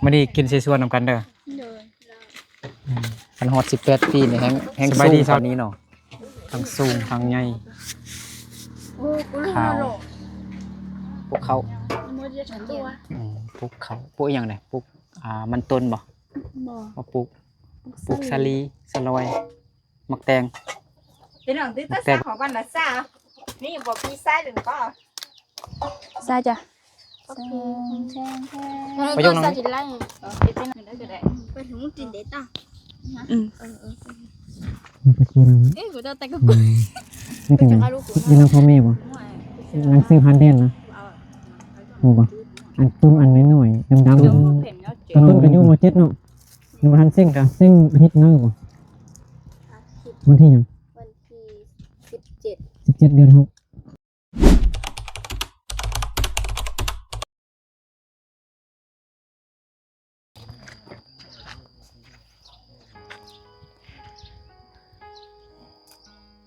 ມື້ນີ້ກິນເສສວນນຳກັນເດີ. ໂດຍ. ອືມ ຄັນຮອດສິບແປດປີນີ້ແຮງ ແຮງ ສະບາຍດີ ສູງ ສາວ ກວ່ານີ້ເນາະ ທັງສູງທັງໃຫຍ່ ໂອ້ ຂາວ ປູກເຂົ້າ ອືມ ປູກເຂົ້າ ປູກອີ່ຫຍັງເດ ປູກ ອ່າ ມັນຕົ້ນບໍ່? ບໍ່ ບໍ່ປູກ ປູກສາລີ ສະຫຼອຍ ໝາກແຕງ ພີ່ນ້ອງ ຕິດຕາມຂອງບ້ານນາຊາ ນີ້ບໍ່ມີຊາຍເດີກໍ ຊາຍຈ້ະ ປະໂຍກນັ້ນ ເອີ ເປັນຫຍັງ ອືມ ເອີ ເອີ ເອີ ນີ້ກໍຢູ່ນຳພໍ່ແມ່ບໍ່? ນາງຊື້ຜ່ານແດນນະ ຮູ້ບໍ່? ອັນຕຸ້ມອັນນ້ອຍໆ ດຳໆ ຕົ້ນກໍຢູ່ ມໍເຈັດເນາະ. ຍັງບໍ່ທັນເສັງກະ ເສັງອາທິດໜ້າບໍ່? ອາທິດ ວັນທີຫຍັງ? ວັນທີສິບເຈັດ ສິບເຈັດ ເດືອນຫົກ.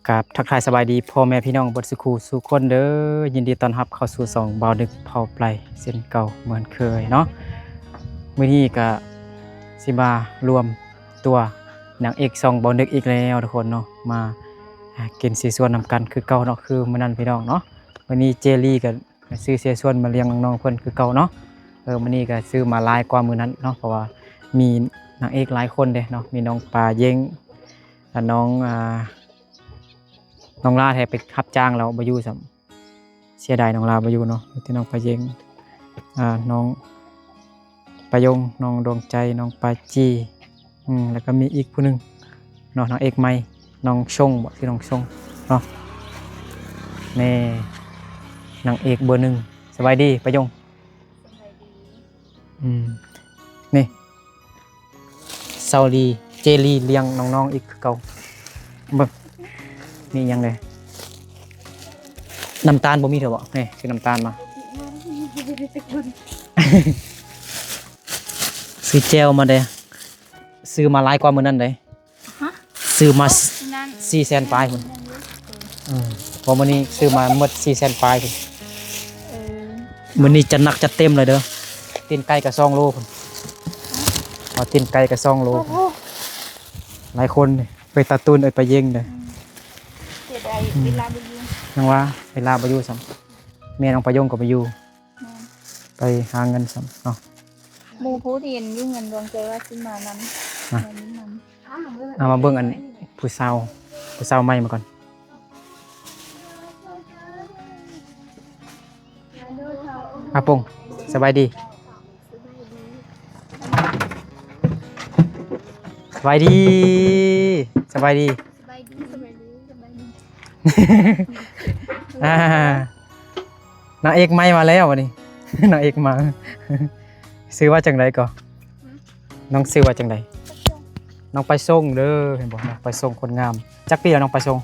ກາບທັກທາຍສະບາຍດີພໍ່ແມ່ພີ່ນ້ອງເບິດສູ່ຄູ່ສູ່ຄົນເດີ. ຍິນດີຕ້ອນຮັບເຂົ້າສູ່ຊ່ອງບ່າວນຶກເຜົ່າໄປເຊັ່ນເກົ່າເໝືອນເຄີຍເນາະ. ມື້ນີ້ກະຊິມາລວມຕົວນາງເອກຊ່ອງບ່າວນຶກອີກແລ້ວທຸກຄົນເນາະ ມາ ອ່າ ກິນເສສວນນຳກັນຄືເກົ່າເນາະ ຄືມື້ນັ້ນພີ່ນ້ອງເນາະ. ມື້ນີ້ເຈລີກະ ຊື້ເສສວນມາລ້ຽງນ້ອງໆເພິ່ນຄືເກົ່າເນາະ. ເອີ ມື້ນີ້ກະຊື້ມາຫຼາຍກວ່າມື້ນັ້ນເນາະ ເພາະວ່າມີນາງເອກຫຼາຍຄົນເດ້ເນາະ ມີນ້ອງປາເຢັງ ແລະ ນ້ອງ ອ່າ ນ້ອງລາແທ້ໄປຮັບຈ້າງແລ້ວບໍ່ຢູ່ຊ້ຳ ເສຍດາຍນ້ອງລາບໍ່ຢູ່ເນາະ. ມີແຕ່ນ້ອງປາເຢັງ ອ່າ ນ້ອງປາຍົງ ນ້ອງດວງໃຈ ນ້ອງປາຈີ ອືມ ແລ້ວກໍມີອີກຜູ້ໜຶ່ງເນາະ ນາງເອກໃໝ່ ນ້ອງຊົງບໍ ຊື່ນ້ອງຊົງເນາະ. ແນ່ ນາງເອກເບີໜຶ່ງ ສະບາຍດີປາຍົງ. ສະບາຍດີ. ອືມ ນີ້ ເຊົາລີ ເຈລີລ້ຽງນ້ອງໆອີກຄືເກົ່າ. ເບິ່ງ ມີຫຍັງແດ່? ນ້ຳຕານບໍ່ມີເທື່ອບໍ? ນີ້ ຊື້ນ້ຳຕານມາ ຊື້ແຈ່ວມາແດ່. ຊື້ມາຫຼາຍກວ່າມື້ນັ້ນເດ້. ຮະ? ຊື້ມາ ໂອ້ ສີ່ແສນປາຍພຸ້ນ. ເອີ ເອີ ເພາະມື້ນີ້ຊື້ມາໝົດສີ່ແສນປາຍພຸ້ນ. ເອີ ມື້ນີ້ຈັດໜັກຈັດເຕັມເລີຍເດີ. ຕີນໄກ່ກໍສອງໂລພຸ້ນ. ເອົາຕີນໄກ່ກໍສອງໂລ. ໂອ້ໂຫ ຫຼາຍຄົນເດ້. ໄປຕາຕູນ ເອີຍ ໄປເຢັງເດ້. ອືມ ເສຍດາຍ ອືມ ເວລາບໍ່ຢູ່. ຍັງວ່າເວລາບໍ່ຢູ່ຊ້ຳ. ແມ່ນ້ອງປາຍົງກໍບໍ່ຢູ່. ແມ່ນ ໄປຫາເງິນຊ້ຳເນາະ. ໝູ່ຜູ້ທີ່ຢູ່ເຮືອນດວງໃຈວ່າຊິມານຳ ມານຳ. ເອົາມາເບິ່ງອັນຜູ້ສາວ ຜູ້ສາວໃໝ່ມາກ່ອນ. ອາປົງ ສະບາຍດີ. ສະບາຍດີ ສະບາຍດີ ສະບາຍດີ ສະບາຍດີ ສະບາຍດີ ອ່າ ນາງເອກໃໝ່ມາແລ້ວບັດນີ້ ນາງເອກໃໝ່. ຊື່ວ່າຈັ່ງໃດກໍ? ຫືມ? ນ້ອງຊື່ວ່າຈັ່ງໃດ? ປາຊົງ. ນ້ອງປາຊົງເດີ ເຫັນບໍ່? ນ້ອງປາຊົງຄົນງາມ. ຈັກປີແລ້ວນ້ອງປາຊົງ?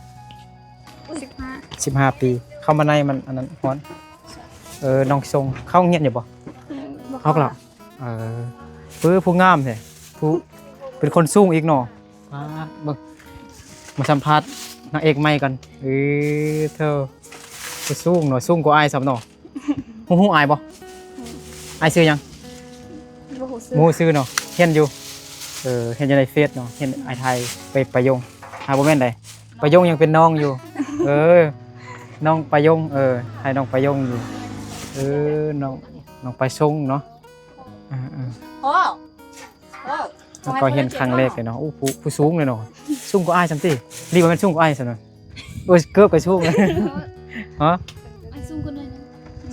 ສິບຫ້າ ສິບຫ້າປີ. ເຂົ້າມາໃນມັນອັນນັ້ນຮ້ອນ. ເອີ ນ້ອງຊົງ ເຂົ້າໂຮງຮຽນຢູ່ບໍ່? ອືມ ບໍ່ເຂົ້າ ເຂົ້າແລ້ວ. ເອີ ເອີ ຜູ້ງາມແທ້ ຜູ້ ເປັນຄົນສູງອີກເນາະ. ອ່າ ເບິ່ງ ມາສຳພາດນາງເອກໃໝ່ກ່ອນ. ເອີ ເທີ ຜູ້ສູງເນາະ ສູງກວ່າອ້າຍຊ້ຳເນາະ. ຮູ້ ຮູ້ອ້າຍບໍ່? ອືມ ອ້າຍຊື່ຫຍັງ? ບໍ່ຮູ້ຊື່ ບໍ່ຮູ້ຊື່ເນາະ. ເຫັນຢູ່ ເອີ ເຫັນຢູ່ໃນເຟສເນາະ ເຫັນອ້າຍຖ່າຍໄປປະຍົງ. ຫາ ບໍ່ແມ່ນໃດ ປະຍົງຍັງເປັນນ້ອງຢູ່. ເອີ ນ້ອງປະຍົງ ເອີ ຖ່າຍນ້ອງປະຍົງຢູ່. ເອີ ນ້ອງ ນ້ອງປະຊົງເນາະ. ເອີ ເອີ ໂອ້ ເອີ ແລ້ວກໍເຫັນຄັ້ງແລກເລີຍເນາະ. ໂອ້ ຜູ້ ຜູ້ສູງເລີຍເນາະ ສູງກວ່າອ້າຍຊ້ຳຕິ. ນີ້ບໍ່ແມ່ນສູງກວ່າອ້າຍຊ້ຳນະ. ໂອ້ຍ ເກີບກໍສູງ. ຮະ?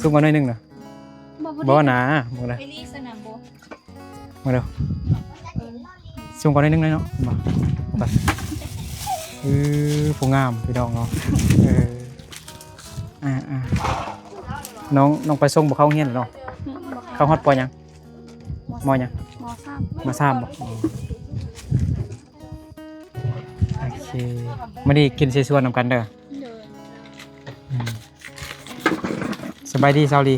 ສູງກວ່າໜ້ອຍໜຶ່ງ ສູງກວ່າໜ້ອຍໜຶ່ງນະ. ບໍ່ ບໍ່ນະ ບໍ່ນະ ໄປລີ້ສະໜາມໂບ ມາເດີ. ເອີ ສູງກວ່າໜ້ອຍໜຶ່ງເນາະ ມາ ໄປ. ເອີ ຜູ້ງາມພີ່ນ້ອງເນາະ. ເອີ ອ່າໆ ນ້ອງ ນ້ອງປະຊົງບໍ່ເຂົ້າໂຮງຮຽນເນາະ. ອືມ ບໍ່ເຂົ້າ. ເຂົ້າຮອດ ປ.ຫຍັງ? ມ.ຫຍັງ? ມ.ສາມ ມ.ສາມບໍ? ອໍ ໂອເຄ ມື້ນີ້ກິນເສສວນນຳກັນເດີ. ໂດຍ. ອືມ ສະບາຍດີ ສາວລີ.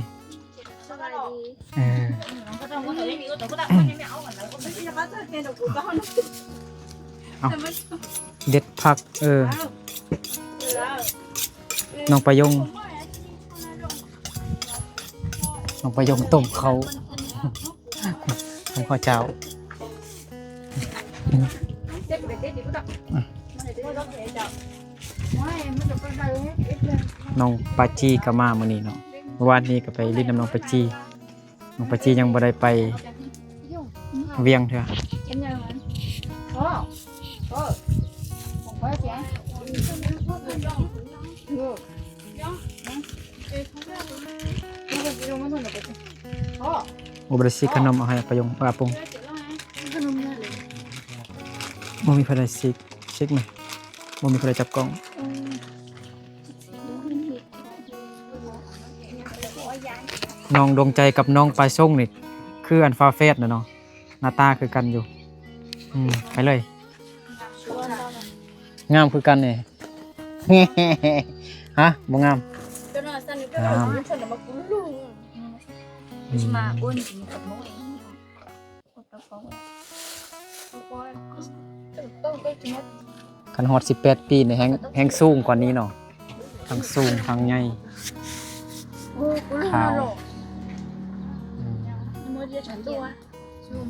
ສະບາຍດີ. ເອີ ເອົາ ເດັດຜັກ. ເອີ ນ້ອງປະຍົງ ນ້ອງປະຍົງຕົ້ມເຂົ້າ. ເຂົ້າເຈົ້າ. ນ້ອງປາຈີກໍມາມື້ນີ້ເນາະ, ວານນີ້ກໍໄປຫຼິ້ນນຳນ້ອງປາຈີ. ນ້ອງປາຈີຍັງບໍ່ໄດ້ໄປວຽງເທື່ອ. ໂອ້ ບໍ່ໄດ້ຊື້ຂະໜົມເອົາໃຫ້ປາຍົງ ປາປົງ. ບໍ່ມີໃຜໄດ້ຊິກ ຊິກແມະ ບໍ່ມີໃຜໄດ້ຈັບກ້ອງ. ນ້ອງດວງໃຈກັບນ້ອງປາຊົງນີ້ ຄືອັນຝາແຝດນະເນາະ, ໜ້າຕາຄືກັນຢູ່. ອືມ ໄປເລີຍ. ງາມຄືກັນນີ້. ຮະ ບໍ່ງາມ? ງາມ. ອືມ. ຄັນຮອດສິບແປດປີນີ້ແຮ່ງ ແຮ່ງສູງກວ່ານີ້ເນາະ, ທັງສູງທັງໃຫຍ່ ຂາວ. ອືມ.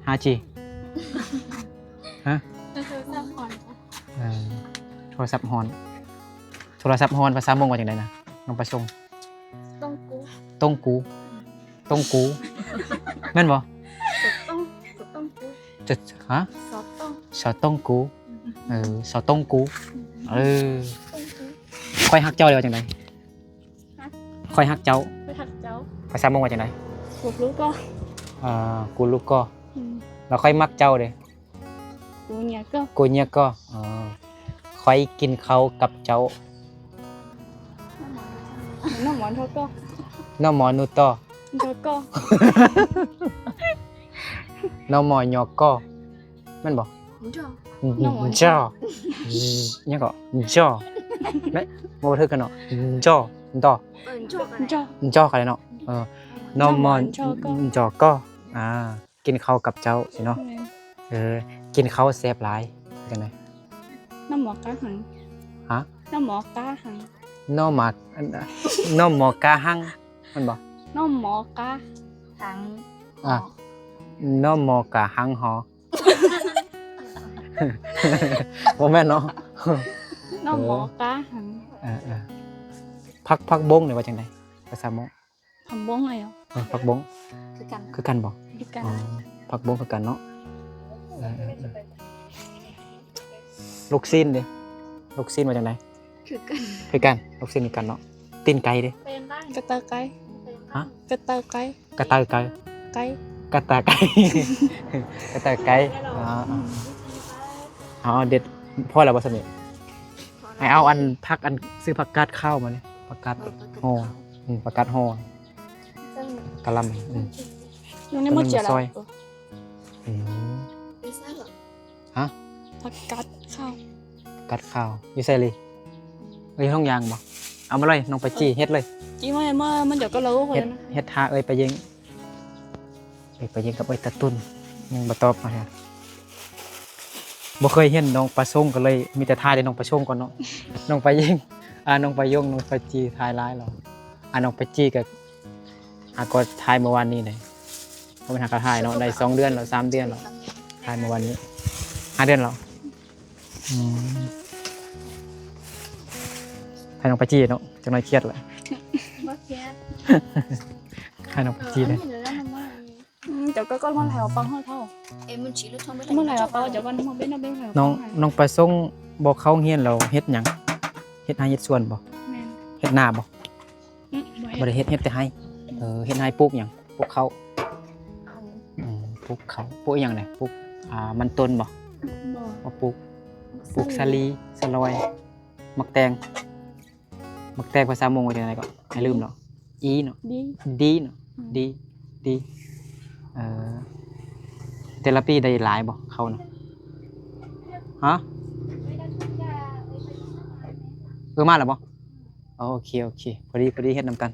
ຫ້າຈີ ຮະ? ເອີ ໂທລະສັບຮ້ອນ. ໂທລະສັບຮ້ອນພາສາມົ້ງວ່າຈັ່ງໃດນະ ນ້ອງປາຊົງ? ຕົງກູ ຕົງກູ ຕົງກູ ແມ່ນບໍ່? ຕົງ ຕົງກູ ຈະ ຮະ? ສອງ ສອງ ຕົງກູ. ອືມ ເອີ ສອງ ຕົງກູ. ອືມ ເອີ ຕົງກູ. ຂ້ອຍຮັກເຈົ້າ ເລີຍວ່າຈັ່ງໃດ? ຮະ? ຂ້ອຍຮັກເຈົ້າ ຂ້ອຍຮັກເຈົ້າ ພາສາມົ້ງວ່າຈັ່ງໃດ? ກູລູກກໍ ອ່າ ກູລູກກໍ. ອືມ ແລ້ວຂ້ອຍມັກເຈົ້າເດ? ກູເນຍກໍ ກູເນຍກໍ. ອໍ ຂ້ອຍກິນເຂົ້າກັບເຈົ້າ. ນ້ອງໝໍນອກກໍ ນ້ອງໝໍນູຕໍ່ ຍອກກໍ ນ້ອງໝໍຍອກກໍ ແມ່ນບໍ່? ນໍ ນໍ ຫຍັງກໍ? ນໍ ແມ່ນບໍ່ຖືກກັນເນາະ. ນຈໍ ນຕໍ ເອີ ນຈໍກໍໄດ້ ນຈໍກໍໄດ້ເນາະ. ເອີ ນ້ອງໝໍນອກກໍ ອ່າ ກິນເຂົ້າກັບເຈົ້າຊີ້ເນາະ. ແມ່ນ ເອີ ກິນເຂົ້າແຊບຫຼາຍ ຈັ່ງໃດ? ນ້ອງໝໍກາຫັງ ຮະ? ນ້ອງໝໍກາຫັງ ນ້ອງໝາ ນ້ອງໝໍກາຫັງ ແມ່ນບໍ່? ນ້ອງໝໍກາຫັງ ອ່າ ນ້ອງໝໍກາຫັງຫໍ. ບໍ່ແມ່ນເນາະ ນ້ອງໝໍກາຫັງ. ເອີ ເອີ ເອີ ຜັກ ຜັກບົ້ງນີ້ວ່າຈັ່ງໃດ ພາສາມົ້ງ? ຜັກບົ້ງເອີຍ ເອີ ຜັກບົ້ງ ຄືກັນ ຄືກັນບໍ່? ຄືກັນ. ອໍ ຜັກບົ້ງຄືກັນເນາະ. ເອີ ເອີ ເອີ ລູກຊີ້ນເດ? ລູກຊີ້ນວ່າຈັ່ງໃດ? ຄືກັນ ຄືກັນ ລູກຊີ້ນຄືກັນເນາະ. ຕີນໄກ່ເດ? ກະເຕີໄກ່ ຮະ? ກະເຕີໄກ່ ກະເຕີໄກ່ ໄກ່ ກະເຕີໄກ່ ກະເຕີໄກ່. ອໍ ເອົາເດັດ ພໍແລ້ວບໍ່ສ່ຳນີ້? ໃຫ້ເອົາອັນຜັກ ອັນ ຊື້ຜັກກາດຂາວມານີ້ ຜັກກາດຫໍ່. ເອີ ຜັກກາດຫໍ່ ອືມ ກະຫຼໍ່າ ອືມ ຢູ່ໃນໝົດເຈ້ຍລະ. ອືມ ຮະ? ຜັກກາດຂາວ ຜັກກາດຂາວ ຢູ່ໃສເລີຍ? ເອີຍ ທົ່ງຢາງບໍ່? ເອົາມາເລີຍ ນ້ອງໄປຈີ່ເຮັດເລີຍ ຈີ່ມາ ມາ ມັນຈະກະເລີ ເຮັດ ເຮັດຖ້າເອີຍໄປເຢັງ ເອີຍໄປເຢັງກັບເອີຍຕາຕຸນ ຍັງບໍ່ຕອບມາເທື່ອ. ບໍ່ເຄີຍເຫັນນ້ອງປາຊົງ ກໍເລີຍມີແຕ່ຖ່າຍແຕ່ນ້ອງປາຊົງກ່ອນເນາະ. ນ້ອງໄປເຢັງ ອ່າ ນ້ອງໄປຍົງ ນ້ອງໄປຈີ່ຖ່າຍຫຼາຍແລ້ວ. ອ່າ ນ້ອງໄປຈີ່ກໍ ຫາກໍຖ່າຍເມື່ອວານນີ້ເດ້ ກໍໄປຫາກໍຖ່າຍເນາະ ໄດ້ສອງເດືອນແລ້ວ ສາມເດືອນແລ້ວ ຖ່າຍເມື່ອວານນີ້ ຫ້າເດືອນແລ້ວ. ອືມ ຖ່າຍນ້ອງໄປຈີ່ເນາະ ຈັກໜ້ອຍຄຽດແຫຼະ. ບໍ່ຄຽດ ຖ່າຍນ້ອງໄປຈີ່ເດ້. ອືມ ເຈົ້າກໍ ກໍມາໄຫຼອອກປາກຮອດເຮົາ ເອັມ ມັນຊິເລີຍ ເມື່ອໄຫຼອອກປາກ ເຈົ້າກໍມາເປັນ ເປັນ ເປັນ ນ້ອງ ນ້ອງປາຊົງບໍ່ເຂົ້າໂຮງຮຽນແລ້ວເຮັດຫຍັງ? ເຮັດໄຮ່ເຮັດສວນບໍ່? ແມ່ນ ເຮັດນາບໍ່? ອືມ ບໍ່ເຮັດ ບໍ່ໄດ້ເຮັດ ເຮັດແຕ່ໄຮ່. ເອີ ເຮັດໄຮ່ປູກຫຍັງ? ປູກເຂົ້າ ເຂົ້າ ອືມ ປູກເຂົ້າ ປູກອີ່ຫຍັງແດ່? ປູກ ອ່າ ມັນຕົ້ນບໍ່? ບໍ່ ບໍ່ປູກ. ປູກສາລີ ສາລອຍ ໝາກແຕງ. ໝາກແຕງພາສາມົ້ງວ່າຈັ່ງໃດເກາະ? ໃຫ້ລືມເນາະ. ອີເນາະ ດີ ດີເນາະ ອືມ ດີ ດີ. ເອີ ແຕ່ລະປີໄດ້ຫຼາຍບໍ່ເຂົ້ານະ? ຮະ? ເອີ ມາແລ້ວບໍ່? ໂອເຄ ໂອເຄ ພໍດີ ພໍດີເຮັດນຳກັນ.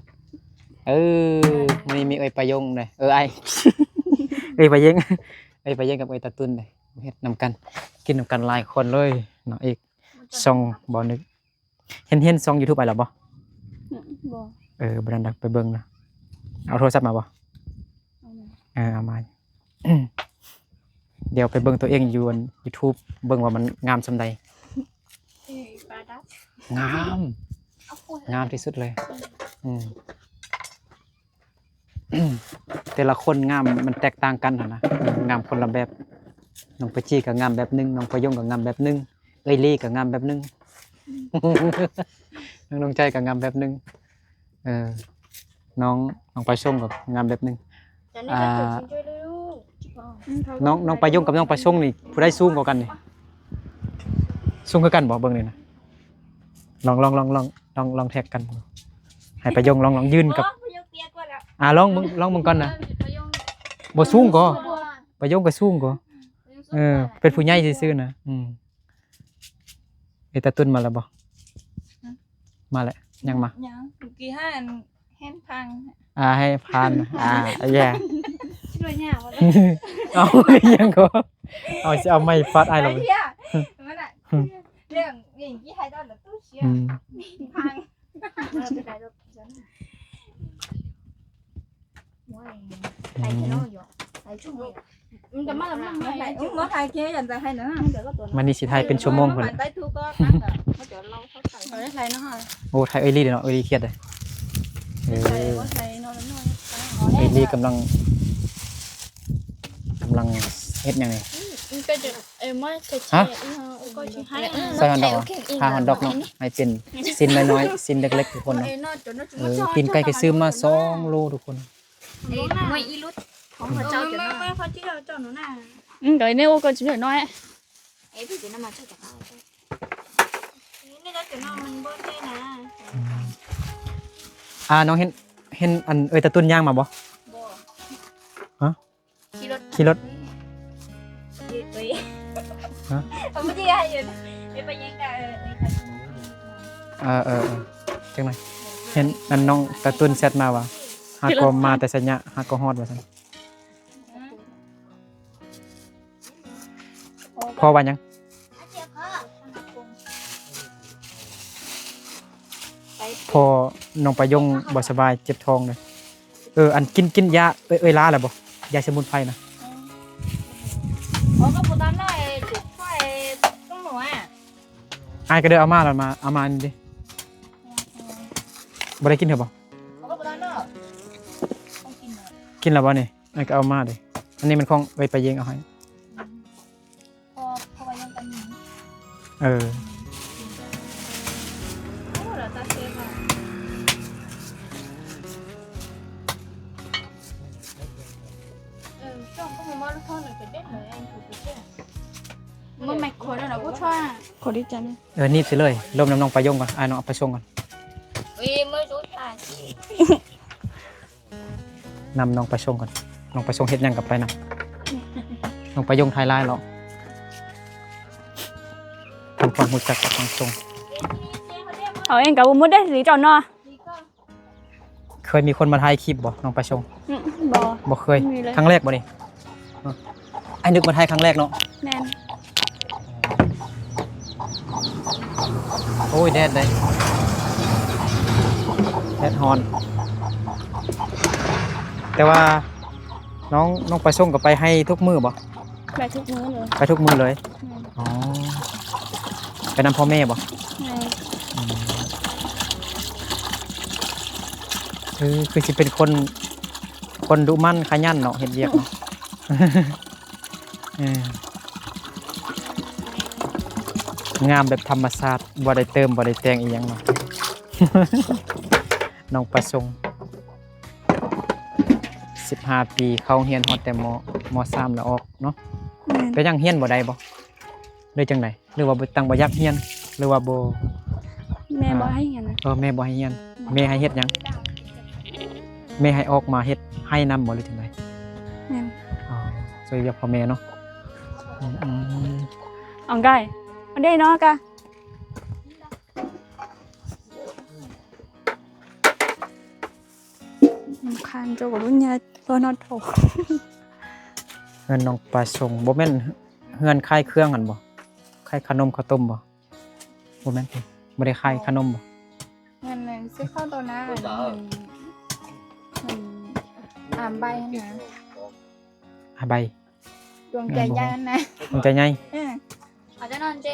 ເອີ ມື້ນີ້ມີເອີຍປາຍົງເດ້ ເອີ ອ້າຍ ເອີຍປາເຢັງ ເອີຍປາເຢັງກັບເອີຍຕາຕຸນເດ້ ເຮັດນຳກັນ ກິນນຳກັນຫຼາຍຄົນເລີຍເນາະ. ອີກຊ່ອງບໍ່ນຶກ ເຫັນ ເຫັນຊ່ອງຢູທູບອ້າຍແລ້ວບໍ່? ອືມ ບໍ່ ເອີ ບໍ່ທັນໄດ້ໄປເບິ່ງນະ. ເອົາໂທລະສັບມາບໍ່? ເອົາມາ ເອີ ເອົາມາ. ດຽວໄປເບິ່ງຕົວເອງຢູ່ອັນ YouTube ເບິ່ງວ່າມັນງາມສ່ຳໃດ. ເອີຍ ປາດັດ ງາມ ເອົາໂຄດ ງາມທີ່ສຸດເລີຍ. ອືມ ອືມ ແຕ່ລະຄົນງາມມັນແຕກຕ່າງກັນຫັ້ນນະ ເອີ ງາມຄົນລະແບບ. ນ້ອງປາຈີກໍງາມແບບໜຶ່ງ, ນ້ອງປາຍົງກໍງາມແບບໜຶ່ງ, ເອື້ອຍລີກໍງາມແບບໜຶ່ງ, ອືມ ນ້ອງ ນ້ອງໃຈກໍງາມແບບໜຶ່ງ. ເອີ ນ້ອງ ນ້ອງປາຍົງກໍງາມແບບໜຶ່ງ. ອ່າ ນ້ອງ ນ້ອງປາຍົງກັບນ້ອງປາຊົງນີ້ ຜູ້ໃດສູງກວ່າກັນນີ້? ສູງຄືກັນບໍ່? ເບິ່ງນີ້ນະ ລອງ ລອງ ລອງ ລອງ ລອງ ລອງແທັກກັນ. ໃຫ້ປາຍົງລອງ ລອງຢືນກັບ ອໍ ປາຍົງເຕ້ຍກວ່າແລ້ວ. ອ່າ ລອງເບິ່ງ ລອງເບິ່ງກ່ອນນະ. ເອີ ປາຍົງ ບໍ່ສູງກໍ ປາຍົງກໍສູງກໍ. ເອີ ປາຍົງສູງກວ່າ ເປັນຜູ້ໃຫຍ່ຊື່ໆນະ. ອືມ ເອ ຕາຕຸນມາແລ້ວບໍ່? ຮະ? ມາແລ້ວ ຍັງມາ? ຍັງ ເມື່ອກີ້ຫາອັນ ແຮນພັງ ອ່າ ໃຫ້ຜ່ານ ອ່າ ແຢ່ ຊິວ່າຍາວ ເອົາ ຍັງກໍ ເອົາ ຊິເອົາໄມ້ຟາດອ້າຍລາວ. ເລື່ອງນີ້ ໃຫ້ຕອນລະຕູ້ເຊຍ ອືມ ພັງ. ມານີ້ຊິຖ່າຍເປັນຊົ່ວໂມງພຸ້ນແຫຼະ. ໂອ້ ຖ່າຍເອື້ອຍລີເນາະ ເອື້ອຍລີຄຽດເດ້. ເອື້ອຍລີກຳລັງ ກຳລັງເຮັດຫຍັງນີ້? ຮະ? ໃສ່ຮອດດອກເນາະ ໃຫ້ຮອດດອກເນາະ ໃຫ້ເປັນຊິ້ນນ້ອຍໆ ຊິ້ນເລັກໆ ທຸກຄົນເນາະ. ເອີ ຕີນໄກ່ກໍຊື້ມາສອງໂລ ທຸກຄົນ. ເອີ ເອີ ມາ ມາ ເຂົາເຈົ້າເຈົ້າໜູນາ. ອືມ ກໍໃນໂອກໍຊິນ້ອຍ. ເອີ ເພິ່ນຊິນຳມາຊ່ວຍກັນ. ນີ້ລະເຈົ້ານ້ອງມັນບໍ່ແທ້ນະ. ອືມ ອ່າ ນ້ອງເຫັນ ເຫັນອັນເອື້ອຍຕາຕຸນຍ່າງມາບໍ່? ບໍ່. ຮະ? ຂີ່ລົດ ຂີ່ລົດ. ເອີຍ ຮະ? ເຂົາບໍ່ໄດ້ຢູ່ ໄປຫຍັງກະ ເອີ ເອີ ເອີ ເອີ ຈັ່ງໃດ? ເຫັນອັນນ້ອງຕາຕຸນແຊັດມາວ່າ ຫາກໍມາແຕ່ໄຊຍະ ຫາກໍຮອດວ່າຊັ້ນ. ພໍ່ວ່າຫຍັງ? ພໍ່ນ້ອງປາຍົງບໍ່ສະບາຍ ເຈັບທ້ອງເດ້. ເອີ ອັນ ກິນ ກິນຢາເອີຍ ເອີຍລາແລ້ວບໍ່? ຢາສະໝຸນໄພນະ. ເອີ ເອີ ກໍບໍ່ທັນໄດ້ ອ້າຍກໍເດີເອົາມາແລ້ວ ມາ ເອົາມານີ້ເດ້. ບໍ່ໄດ້ກິນເທື່ອບໍ່? ກິນແລ້ວບໍ່ນີ້? ອ້າຍກໍເອົາມາເດ້. ອັນນີ້ມັນຂອງເອື້ອຍປາເຢງເອົາໃຫ້. ເອີ ໂອ້ ລະຕາເຊບອະ. ເອີ ເຈົ້າກໍບໍ່ມານະຄອນ ກໍເດັດເລີຍ ອັນຜູ້ເປັນເຈົ້າ. ມັນແມ່ນຄົນລະບໍ່ຖ້ວຍ. ຂໍດີໃຈນະ. ເອີ ໜີບຊິເລີຍ ລົມນຳນ້ອງປາຍົງກ່ອນ ອ້າຍນ້ອງເອົາໄປສົ່ງກ່ອນ. ເອີຍ ມື້ສຸດທ້າຍ. ນຳນ້ອງໄປສົ່ງກ່ອນ. ນ້ອງໄປສົ່ງເຮັດຫຍັງກໍໄປນຳ. ນ້ອງປາຍົງຖ່າຍຫຼາຍເນາະ. ທຳຄວາມຮູ້ຈັກກັບນາງຊົງ. ເອົາເອງກໍບໍ່ໝົດເດ້ ຊິເຈົ້າເນາະ. ເຄີຍມີຄົນມາຖ່າຍຄລິບບໍ່ ນ້ອງປາຊົງ? ອືມ ບໍ່ ບໍ່ເຄີຍ. ຄັ້ງແລກບໍ່ນີ້? ອ້າຍນຶກມາຖ່າຍຄັ້ງແລກເນາະ. ແມ່ນ. ໂອ້ຍ ແດດເດ້ ແດດຮ້ອນ. ແຕ່ວ່ານ້ອງ ນ້ອງປາຊົງກໍໄປໄຮ່ທຸກມື້ບໍ່? ໄປທຸກມື້ເລີຍ. ໄປທຸກມື້ເລີຍ. ແມ່ນ. ອໍ ໄປນຳພໍ່ແມ່ບໍ່? ແມ່ນ. ອືມ ຄື ຄືຊິເປັນຄົນ ຄົນດຸໝັ່ນຂະຫຍັນເນາະ ເຮັດວຽກເນາະ. ເອີ ງາມແບບທຳມະຊາດ ບໍ່ໄດ້ເຕີມ ບໍ່ໄດ້ແຕ່ງອີ່ຫຍັງເນາະ. ນ້ອງປາຊົງ ສິບຫ້າປີ ເຂົ້າໂຮງຮຽນຮອດແຕ່ ມ. ມ. ສາມ ແລ້ວອອກເນາະ. ແມ່ນ. ເປັນຫຍັງຮຽນບໍ່ໄດ້ບໍ່ ຫຼືຈັ່ງໃດ? ຫຼືວ່າບໍ່ ຈັ່ງບໍ່ຢາກຮຽນ ຫຼືວ່າບໍ່? ແມ່ບໍ່ໃຫ້ຮຽນນະ. ເອີ ແມ່ບໍ່ໃຫ້ຮຽນ. ແມ່ໃຫ້ເຮັດຫຍັງ? ແມ່ໃຫ້ອອກມາເຮັດໄຮ່ນຳບໍ່ ຫຼືຈັ່ງໃດ? ແມ່ນ. ອໍ ຊ່ວຍວຽກພໍ່ແມ່ເນາະ. ອືມ ອືມ ອອງກາຍ ມາເດ້ເນາະກະ ຄານໂຈກລຸນຍາ ເພິ່ນນອນໂຖ. ເຮືອນນ້ອງປາຊົງ ບໍ່ແມ່ນເຮືອນຂາຍເຄື່ອງຫັ້ນບໍ່? ຂາຍຂະໜົມເຂົ້າຕົ້ມບໍ່? ບໍ່ແມ່ນຕິ ບໍ່ໄດ້ຂາຍຂະໜົມບໍ່? ແມ່ນໆ ຊື້ເຂົ້າໂຕນັ້ນ ເງິນ ເງິນ ໃບຫັ້ນນະ ຫ້າໃບ ດວງໃຈໃຫຍ່ຫັ້ນນະ ດວງໃຈໃຫຍ່ ເອີ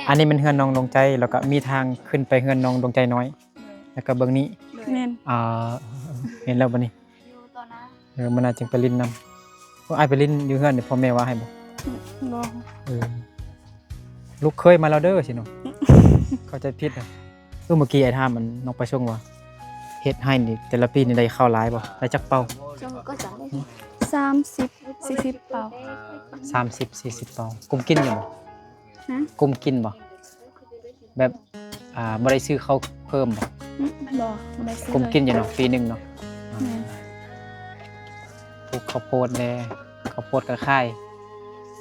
ອັນນີ້ແມ່ນເຮືອນນ້ອງດວງໃຈ ແລ້ວກໍມີທາງຂຶ້ນໄປເຮືອນນ້ອງດວງໃຈນ້ອຍ ແລ້ວກໍເບິ່ງນີ້ ແມ່ນ ອ່າ ເຫັນແລ້ວບັດນີ້ ຢູ່ຕໍ່ໜ້າ ເອີ ມື້ໜ້າຈຶ່ງໄປຫຼິ້ນນຳ. ໂອ້ ອ້າຍໄປຫຼິ້ນຢູ່ເຮືອນນີ້ ພໍ່ແມ່ວ່າໃຫ້ບໍ່? ບໍ່ ເອີ ລູກເຂີຍມາແລ້ວເດີ ຊິເນາະ ເຂົ້າໃຈຜິດນະ. ເອີ ເມື່ອກີ້ອ້າຍຖາມອັນນ້ອງປາສົງວ່າ ເຮັດໄຮ່ນີ້ແຕ່ລະປີນີ້ໄດ້ເຂົ້າຫຼາຍບໍ່? ໄດ້ຈັກເປົາ? ສາມສິບ ສີ່ສິບເປົາ ສາມສິບ ສີ່ສິບເປົາ ກຸ້ມກິນຢູ່ບໍ່? ຫະ? ກຸ້ມກິນບໍ່? ແບບ ອ່າ ບໍ່ໄດ້ຊື້ເຂົ້າເພີ່ມບໍ່? ອືມ ບໍ່ ບໍ່ໄດ້ຊື້ ກຸ້ມກິນຢູ່ເນາະ ປີໜຶ່ງເນາະ. ແມ່ນ ປູກເຂົ້າໂພດແດ່ ເຂົ້າໂພດກໍຂາຍ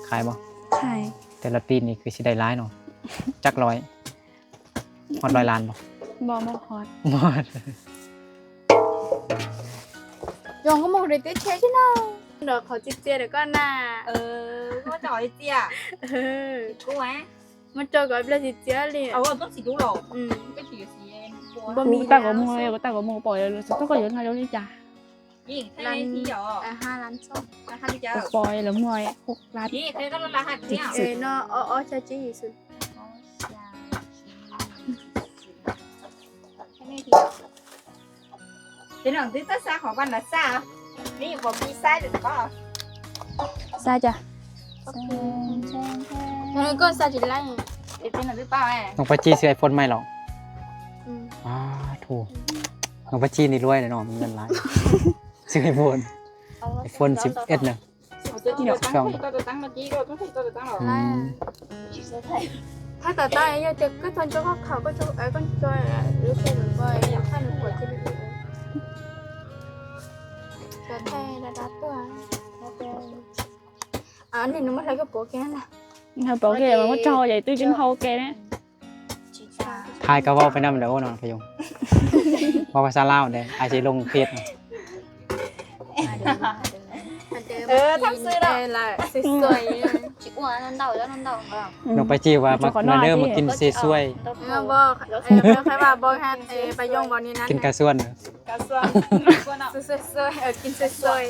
ຂາຍບໍ່? ຂາຍ ແຕ່ລະປີນີ້ຄືຊິໄດ້ຫຼາຍເນາະ ຈັກຮ້ອຍ ຮອດຮ້ອຍລ້ານບໍ່? ບໍ່ ບໍ່ຮອດ ບໍ່ຮອດ. 用个木的得切去呢。 ດອກເຂົາຈິເຈຍກ່ອນນະ. ເອີ ວ່າຈອຍເຈຍ ເອີ ກູແຮ ມັນຈອຍກໍເປັນຊິເຈຍເລີຍ. ເອົາ ຕ້ອງຊິດູຫຼອກ ອືມ ກໍຊິເສຍ ບໍ່ມີ ຕາກໍມົວ ຕາກໍມົວ ປ່ອຍແລ້ວ ຕ້ອງກໍຢູ່ນະ ຢູ່ນີ້ຈ້າ ຍິງ ໃຫ້ທີ່ຫຍໍ້ ອ່າ ຫ້າລ້ານສອງ ຫ້າລ້ານຈ້າ ປ່ອຍແລ້ວ ມົວ ຫົກລ້ານ ນີ້ ເຄີຍກໍລະຫັດ ເອີ ເນາະ ອໍ ອໍ ຊາຈີສຸດ ໃຫ້ທີ່ ເປັນຫຍັງຕື່ນຕາຊາຂອງບ້ານນາຊາ ນີ້ບໍ່ມີຊາຍຫຼືບໍ່? ຊາຍຈ້ະ ແລ້ວກໍຊາຍຈິໄລ ເປັນຫຍັງຫຼືເປົ່າແອ? ນ້ອງປາຈີຊື້ໄອໂຟນໃໝ່ເນາະ. ອືມ ສາທຸ ນ້ອງປາຈີນີ້ລວຍແລ້ວເນາະ ມີເງິນຫຼາຍ ຊື້ໄອໂຟນ ໄອໂຟນສິບເອັດນະ. ເອົາຕົວຈິ້ວຕັ້ງ ເອົາຕົວຕັ້ງມາຈີ້ກໍຕ້ອງໃສ່ຕົວຕັ້ງເນາະ. ອືມ ຖ້າຕົວຕັ້ງຢູ່ເຈັບກໍທອນເຈົ້າເຂົາກໍຈະ ເອີ ກໍຈອຍ ຫຼື ເປັນບໍ່ ຢາກໃຫ້ມັນປວດທີ່ ກະແທລະດັບຕົວ ອັນນີ້ມັນໃສ່ກະໂປແກນນະ ກະໂປແກນ ມັນກໍຈໍໃຫຍ່ຕື້ຈິ້ນເຮົາແກນະ. ພາຍກໍເວົ້າໄປນຳແຫຼະ ໂອ້ ນ້ອງພະຍົງ ເວົ້າພາສາລາວແດ່ ອາດຊິລົງເຟສ. ເອີ ທຳຊື່ເນາະ ສວຍໆ ຊິອ້ວນນອນເດົາ ນອນເດົາ. ນ້ອງປາຈີວ່າມາ ມາເດີ ມາກິນເຊຊວຍ. ເອີ ບໍ່ ເອີ ໃຜວ່າບໍ່ ເອີ ປາຍົງບໍ່ນີ້ນະ ກິນກາຊວນ ກາຊວນ ສວຍໆ ເອີ ກິນສວຍ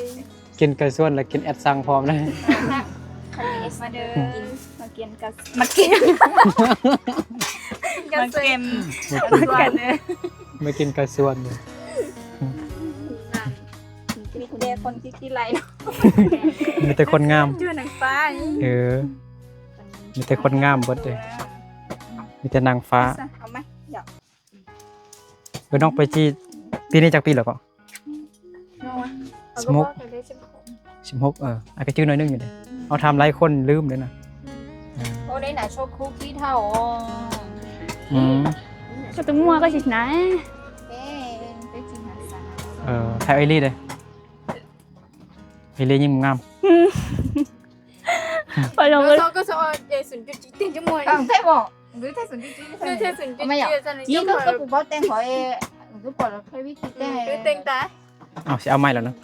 ໆ. ກິນກາຊວນແລ້ວກິນແອັດຊັງພ້ອມເລີຍ. ມາເດີ ມາກິນກາ ມາກິນ ມາກິນ ມາກິນ ມາກິນກາຊວນ. ມີແຕ່ຄົນຂີ້ໄລ່ເນາະ ມີແຕ່ຄົນງາມ ຢູ່ນາງຟ້າ. ເອີ ມີແຕ່ຄົນງາມເບິດເດ້ ມີແຕ່ນາງຟ້າ. ເອົາມາ ເອີ ນ້ອງປາຈີ ປີນີ້ຈັກປີແລ້ວກໍ? ນ້ອງວະ ສິບຫົກ ສິບຫົກ ເອີ ອາ ກໍຈື່ໜ້ອຍໜຶ່ງຢູ່ເດ້. ເຮົາຖາມຫຼາຍຄົນລືມເດ້ນະ. ໂອ້ ໄດ້ໜ້າໂຊຄູຂີ້ເຖົ້າ. ອືມ ກໍຕ້ອງມົວກໍຊິນະ. ເອີ ໄທເອີລີເດ້ ເອີລີຍິງງາມ. ອືມ ໄປລອງເບິ່ງ ເຮົາກໍສະອອນເຈສຸນຈຸຈິເຕັງຈະມົວ ເອີ ໄດ້ບໍ່? ຫຼື ແທ້ສົນຈິ ຫຼື ແທ້ສົນຈິ ຈີກໍ ກໍຜູ້ບໍ່ແຕ່ງຂໍເອ ຄືບໍ່ລະເຄີຍວິທີແຕ່ງ ຄືແຕ່ງຕາ. ເອົາ ຊິເອົາໃໝ່ແລ້ວເນາະ.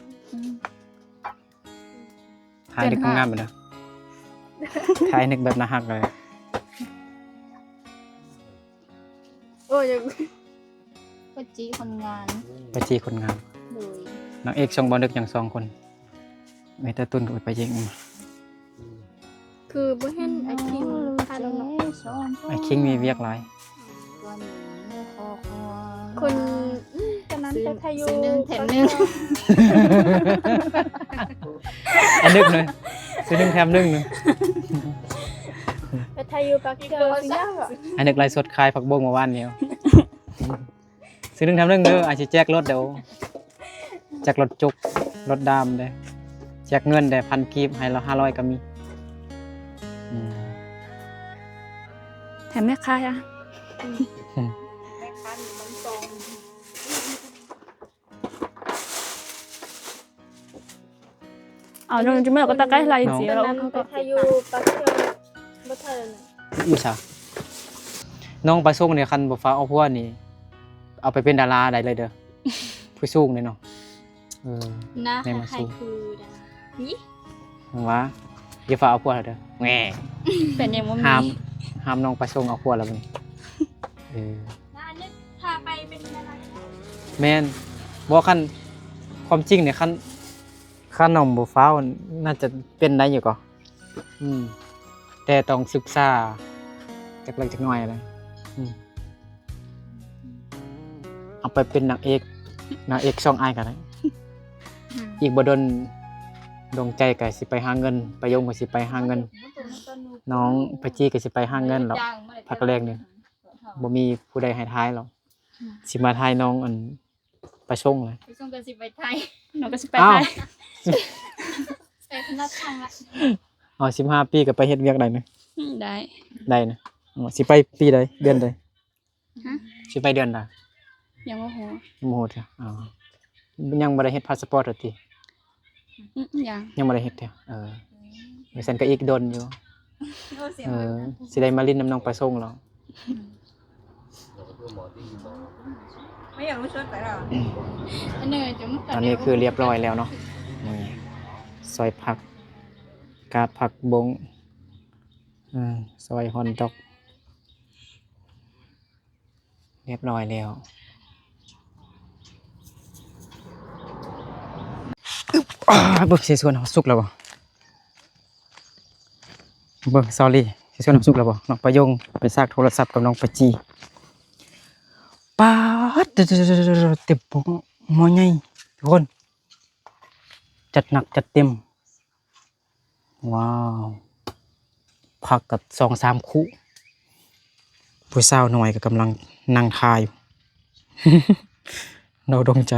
ຖ່າຍນຶກງາມໆ ເນາະ ຖ່າຍນຶກແບບໜ້າຮັກເລີຍ. ໂອ້ຍ ປາຈີຄົນງາມ ປາຈີຄົນງາມ. ໂດຍ ນາງເອກຊ່ອງບໍ່ນຶກຫຍັງສອງຄົນ ມີແຕ່ຕຸນກັບປາຈີ. ຄືບໍ່ເຫັນອ້າຍຄິງ ອ້າຍຄິງມີວຽກຫຼາຍ. ຄົນ ອືມ ຕອນນັ້ນໄປໄທຢູ່ ຊື້ໜຶ່ງແຖມໜຶ່ງ ອັນນຶກເນາະ ຊື້ໜຶ່ງແຖມໜຶ່ງເນາະ. ໄປໄທຢູ່ປາກເຊ ອັນນຶກໄລຟ໌ສົດຂາຍຜັກບົ້ງມື້ວານນີ້. ຊື້ໜຶ່ງແຖມໜຶ່ງເດີ ອາດຊິແຈກລົດເດີ ແຈກລົດຈຸກ ລົດດຳເດ້ ແຈກເງິນເດ້ ພັນກີບ ໃຫ້ລະຫ້າຮ້ອຍກໍມີ. ອືມ ແຖມແມ່ຄ້າຈ້ະ ແມ່ຄ້າມີມັນຊອງ. ເອົາ ນ້ອງຈະເມື່ອກໍຕະໄກໄລ່ເສຍແລ້ວ ໄທຢູ່ປາກເຊ ບໍ່ໄທແລ້ວນະ. ອີສາ ນ້ອງປາສົງນີ້ ຄັນບໍ່ຟ້າວເອົາຜົວນີ້ ເອົາໄປເປັນດາລາໄດ້ເລີຍເດີ ຜູ້ສູງເດ້ເນາະ. ເອີ ໜ້າຄ້າຍຄືດາລາ ຫວາ ຢ່າຟ້າວເອົາຜົວເດີ ແຫມ ເປັນຫຍັງບໍ່ມີ ຫ້າມ ຫ້າມນ້ອງປາສົງເອົາຜົວແລ້ວບັດນີ້. ເອີ ພາໄປເປັນດາລາ ແມ່ນ ບໍ່ ຄັນ ຄວາມຈິງນີ້ ຄັນ ຂະໜົມບໍ່ຟ້າວ ໜ້າຈະເປັນໄດ້ຢູ່ກໍ ອືມ ແຕ່ຕ້ອງສຶກສາຈັກເລັກຈັກນ້ອຍນະ ອືມ ເອົາໄປເປັນນາງເອກ ນາງເອກຊ່ອງອ້າຍກໍໄດ້ ອືມ ອີກບໍ່ດົນ ດວງໃຈກໍຊິໄປຫາເງິນ ປາຍົງກໍຊິໄປຫາເງິນ ນ້ອງປາຈີກໍຊິໄປຫາເງິນແລ້ວ ພັກແລງນີ້ ບໍ່ມີຜູ້ໃດໃຫ້ຖ່າຍແລ້ວ ອືມ ຊິມາຖ່າຍນ້ອງອັນ ປາຊົງນະ ປາຊົງກໍຊິໄປໄທ ນ້ອງກໍຊິໄປ ອ້າວ ໄທ ໄປຄົນລະທາງລະ ອໍ ສິບຫ້າປີກໍໄປເຮັດວຽກໄດ້ນະ ອືມ ໄດ້ ໄດ້ນະ ອໍ ຊິໄປປີໃດ ເດືອນໃດ ຮະ ຊິໄປເດືອນໃດ ຍັງບໍ່ຮູ້ ຍັງບໍ່ຮູ້ເທື່ອ ອໍ ຍັງບໍ່ໄດ້ເຮັດພາສະປອດເທື່ອຕິ ອືມ ຍັງ ຍັງບໍ່ໄດ້ເຮັດເທື່ອ ເອີ ອືມ ຈັ່ງຊັ້ນກໍອີກດົນຢູ່ ເອີ ຊິໄດ້ມາຫຼິ້ນນຳນ້ອງປາຊົງແລ້ວ ອືມ ຕອນນີ້ຄືລຽບຮ້ອຍແລ້ວເນາະ ນີ້ ຊອຍຜັກ ກາດຜັກບົ້ງ ເອີ ຊອຍຮອດດອກ ລຽບຮ້ອຍແລ້ວ ອຶບ ອາ ເບິ່ງເສສວນເຮົາສຸກແລ້ວບໍ່? ເບິ່ງ ຊາວລີ ເສສວນເຮົາສຸກແລ້ວບໍ່? ນ້ອງປາຍົງໄປຊາກໂທລະສັບກັບນ້ອງປາຈີ ປາດ ເຕັມໝໍ້ໃຫຍ່ທຸກຄົນ ຈັດໜັກຈັດເຕັມ. ວ້າວ ຜັກກັບສອງສາມຄູ່ ຜູ້ສາວນ້ອຍກໍກຳລັງນັ່ງທ່າຢູ່ ເຮົາດວງໃຈ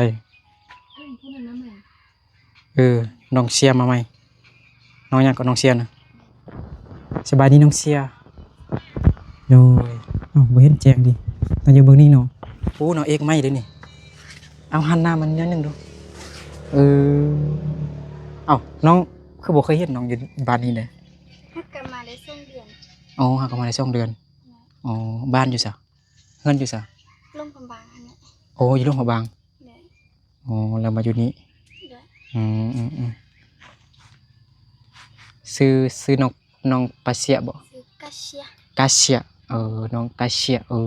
ເອີ ນ້ອງເຊຍມາໃໝ່ ນ້ອງຫຍັງກໍນ້ອງເຊຍນະ ສະບາຍດີນ້ອງເຊຍ. ໂດຍ ເອົ້າ ບໍ່ເຫັນແຈ້ງເດ ຕ້ອງຢູ່ເບິ່ງນີ້ເນາະ ໂອ້ ນາງເອກໃໝ່ເດນີ້ ເອົາ ຫັນໜ້າມາໜ້ອຍໜຶ່ງດູ ເອີ ເອົ້າ ນ້ອງຄືບໍ່ເຄີຍເຫັນນ້ອງຢູ່ບ້ານນີ້ເດ? ຮັກກັນມາໄດ້ສອງເດືອນ ອໍ ຮັກກັນມາໄດ້ສອງເດືອນ ໂດຍ ອໍ ບ້ານຢູ່ໃສ? ເຮືອນຢູ່ໃສ? ຫຼວງພະບາງຫັ້ນແຫຼະ ໂອ້ ຢູ່ຫຼວງພະບາງ ໂດຍ ອໍ ແລ້ວມາຢູ່ນີ້ ໂດຍ ອືມ ອືມ ອືມ ຊື່ ຊື່ນ້ອງ ນ້ອງປາເຊຍບໍ? ຊື່ກາເຊຍ ກາເຊຍ ເອີ ນ້ອງກາເຊຍ ເອີ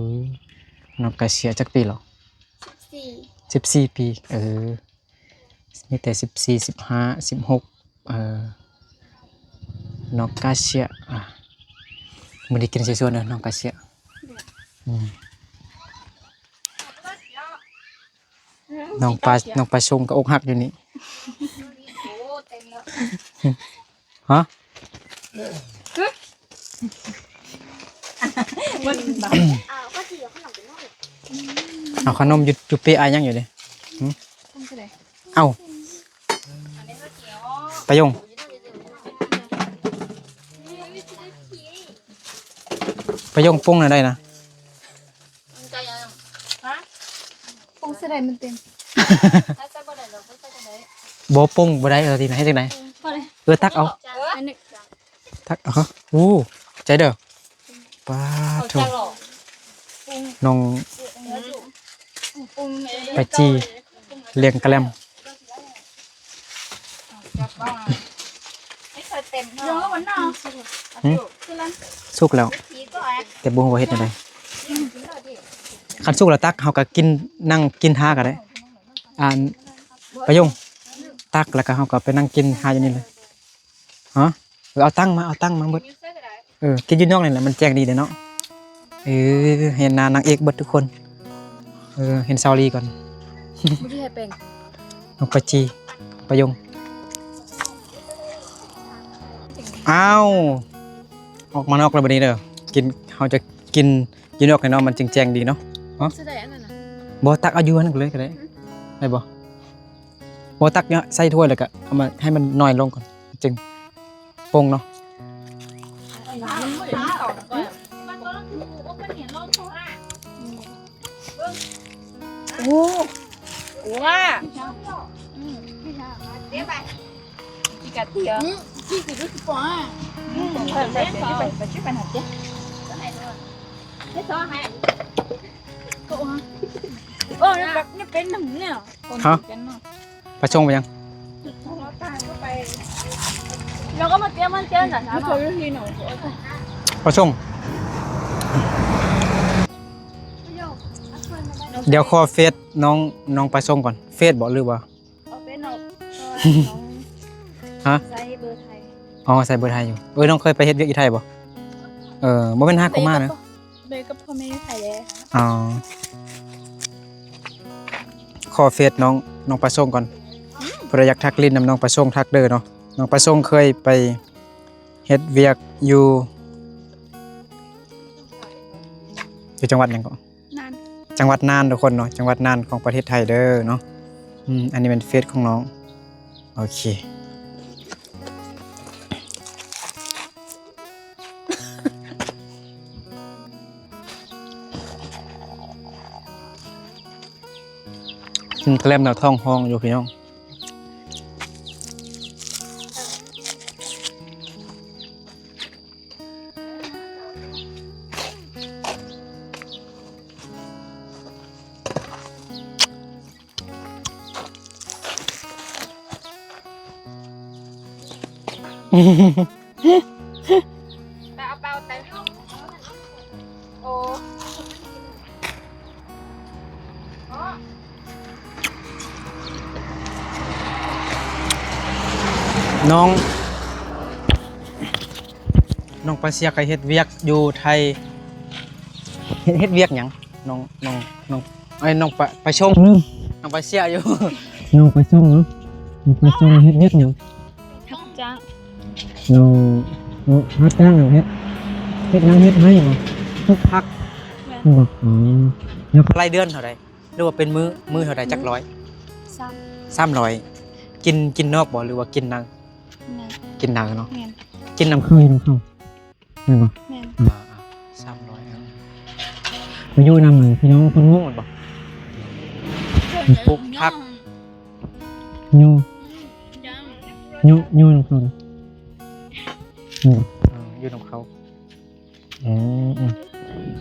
ນ້ອງກາເຊຍຈັກປີແລ້ວ? ສິບສີ່ ສິບສີ່ປີ ເອີ ມີແຕ່ສິບສີ່ ສິບຫ້າ ສິບຫົກ ເອີ ນ້ອງກາເຊຍ ອ່າ ມື້ນີ້ກິນເສສວນເດີ ນ້ອງກາເຊຍ ອືມ ນ້ອງປາ ນ້ອງປາຊົງກໍອົກຫັກຢູ່ນີ້ ຮະ ເອົາຂະໜົມຢູ່ ຢູ່ເປອ້າຍຍັງຢູ່ເດ ຫຶ ເອົາ ປາຍົງ ປາຍົງ ປຸງແນວໃດນະ? ປົງໃສ່ໄດ້ມັນເຕັມ ບໍ່ ປົງບໍ່ໄດ້ ເອີ ເຮັດຈັ່ງໃດ? ເອີ ຕັກເອົາ ຕັກເອົາ ໂອ້ ໃຈເດີ ປາໂທ ນ້ອງປາຈີ ລ້ຽງກະແລັມ ຫຶ ສຸກແລ້ວ ແຕ່ບໍ່ຮູ້ວ່າເຮັດແນວໃດ ຄັນສຸກແລ້ວຕັກ ເຮົາກໍກິນ ນັ່ງກິນຖ້າກໍໄດ້ ອັນ ປາຍົງ ຕັກແລ້ວກໍເຮົາກໍໄປນັ່ງກິນຖ້າຢູ່ນີ້ເລີຍ ຮະ ເອີ ເອົາຕັ່ງມາ ເອົາຕັ່ງມາເບິດ ເອີ ກິນຢູ່ນອກນີ້ແຫຼະ ມັນແຈ້ງດີເດ້ເນາະ ເອີ ເຫັນໜ້ານາງເອກເບິດທຸກຄົນ ເອີ ເຫັນສາວລີກ່ອນ ບໍ່ໄດ້ໃຫ້ແປ້ງ ນ້ອງປາຈີ ປາຍົງ ອ້າວ ອອກມານອກແລ້ວບັດນີ້ເດີ ກິນ ເຮົາຈະກິນຢູ່ນອກນີ້ເນາະ ມັນຈຶ່ງແຈ້ງດີເນາະ ຮະ ຊິໄດ້ອັນນັ້ນນະ ບໍ່ ຕັກເອົາຢູ່ຫັ້ນເລີຍກໍໄດ້ ໄດ້ບໍ່? ບໍ່ ຕັກເນາະ ໃສ່ຖ້ວຍແລ້ວກະເອົາມາໃຫ້ມັນໜ້ອຍລົງກ່ອນ ຈຶ່ງປົງເນາະ ໂອ້ ວ້າ ອືມ ໂອ້ ຍັງແບບ ຍັງເປັນໜຶ່ງເນຍ ຮະ ປາຊົງໄປຍັງ? ປາຊົງ ດຽວຂໍເຟສນ້ອງ ນ້ອງປາຊົງກ່ອນ ເຟສບໍ ຫຼືວ່າ ເອົາເຟສນ້ອງ ນ້ອງ ຮະ? ໃຊ້ເບີໄທ. ອໍ ໃຊ້ເບີໄທຢູ່. ເອີ ນ້ອງເຄີຍໄປເຮັດວຽກຢູ່ໄທບໍ່? ເອີ ບໍ່ແມ່ນຮາກເຂົ້າມານະ. ເບີກັບພໍ່ແມ່ຢູ່ໄທແຫຼະ. ອໍ ຂໍເຟສນ້ອງ ນ້ອງປາຊົງກ່ອນ. ຜູ້ໃດຢາກທັກຫຼິ້ນນຳນ້ອງປາຊົງ ທັກເດີເນາະ. ນ້ອງປາຊົງເຄີຍໄປເຮັດວຽກຢູ່ ຢູ່ຈັງຫວັດຫຍັງເກາະ? ນານ. ຈັງຫວັດນານທຸກຄົນເນາະ, ຈັງຫວັດນານຂອງປະເທດໄທເດີເນາະ. ອືມ ອັນນີ້ແມ່ນເຟສຂອງນ້ອງ. ໂອເຄ ກິນແກລ້ມແລ້ວທ້ອງຮ້ອງຢູ່ພີ່ນ້ອງ. ນ້ອງ ນ້ອງປາເຊຍກະເຮັດວຽກຢູ່ໄທ. ເຮັດ ເຮັດວຽກຫຍັງ? ນ້ອງ ນ້ອງ ນ້ອງ ເອີຍ ນ້ອງປາ ປາຊົງ ນ້ອງປາເຊຍຢູ່ ນ້ອງປາຊົງເນາະ. ນ້ອງປາຊົງເຮັດວຽກຫຍັງ? ຮັບຈ້າງ. ເນາະ ຮັບຈ້າງເຮັດ ເຮັດຫຍັງ? ເຮັດໄຮ່ບໍ? ປູກຜັກ. ແມ່ນ. ແມ່ນບໍ? ອໍ ແລ້ວລາຍເດືອນເທົ່າໃດ? ຫຼືວ່າເປັນມື້ ມື້ເທົ່າໃດ? ຈັກຮ້ອຍ? ສາມ ສາມຮ້ອຍ. ກິນ ກິນນອກບໍ ຫຼືວ່າກິນໃນ? ໃນ. ກິນໃນເນາະ. ແມ່ນ. ກິນນຳເຂົ້າ ນຳເຂົ້າ ແມ່ນບໍ່? ແມ່ນ. ອ່າ ສາມຮ້ອຍ. ໄປຢູ່ນຳພີ່ນ້ອງຄົນງູ້ແມ່ນບໍ່? ປູກຜັກ ງູ້ ງູ້ ງູ້ນຳເຂົາ. ແມ່ນບໍ່? ເອີ ຢູ່ນຳເຂົາ. ອືມ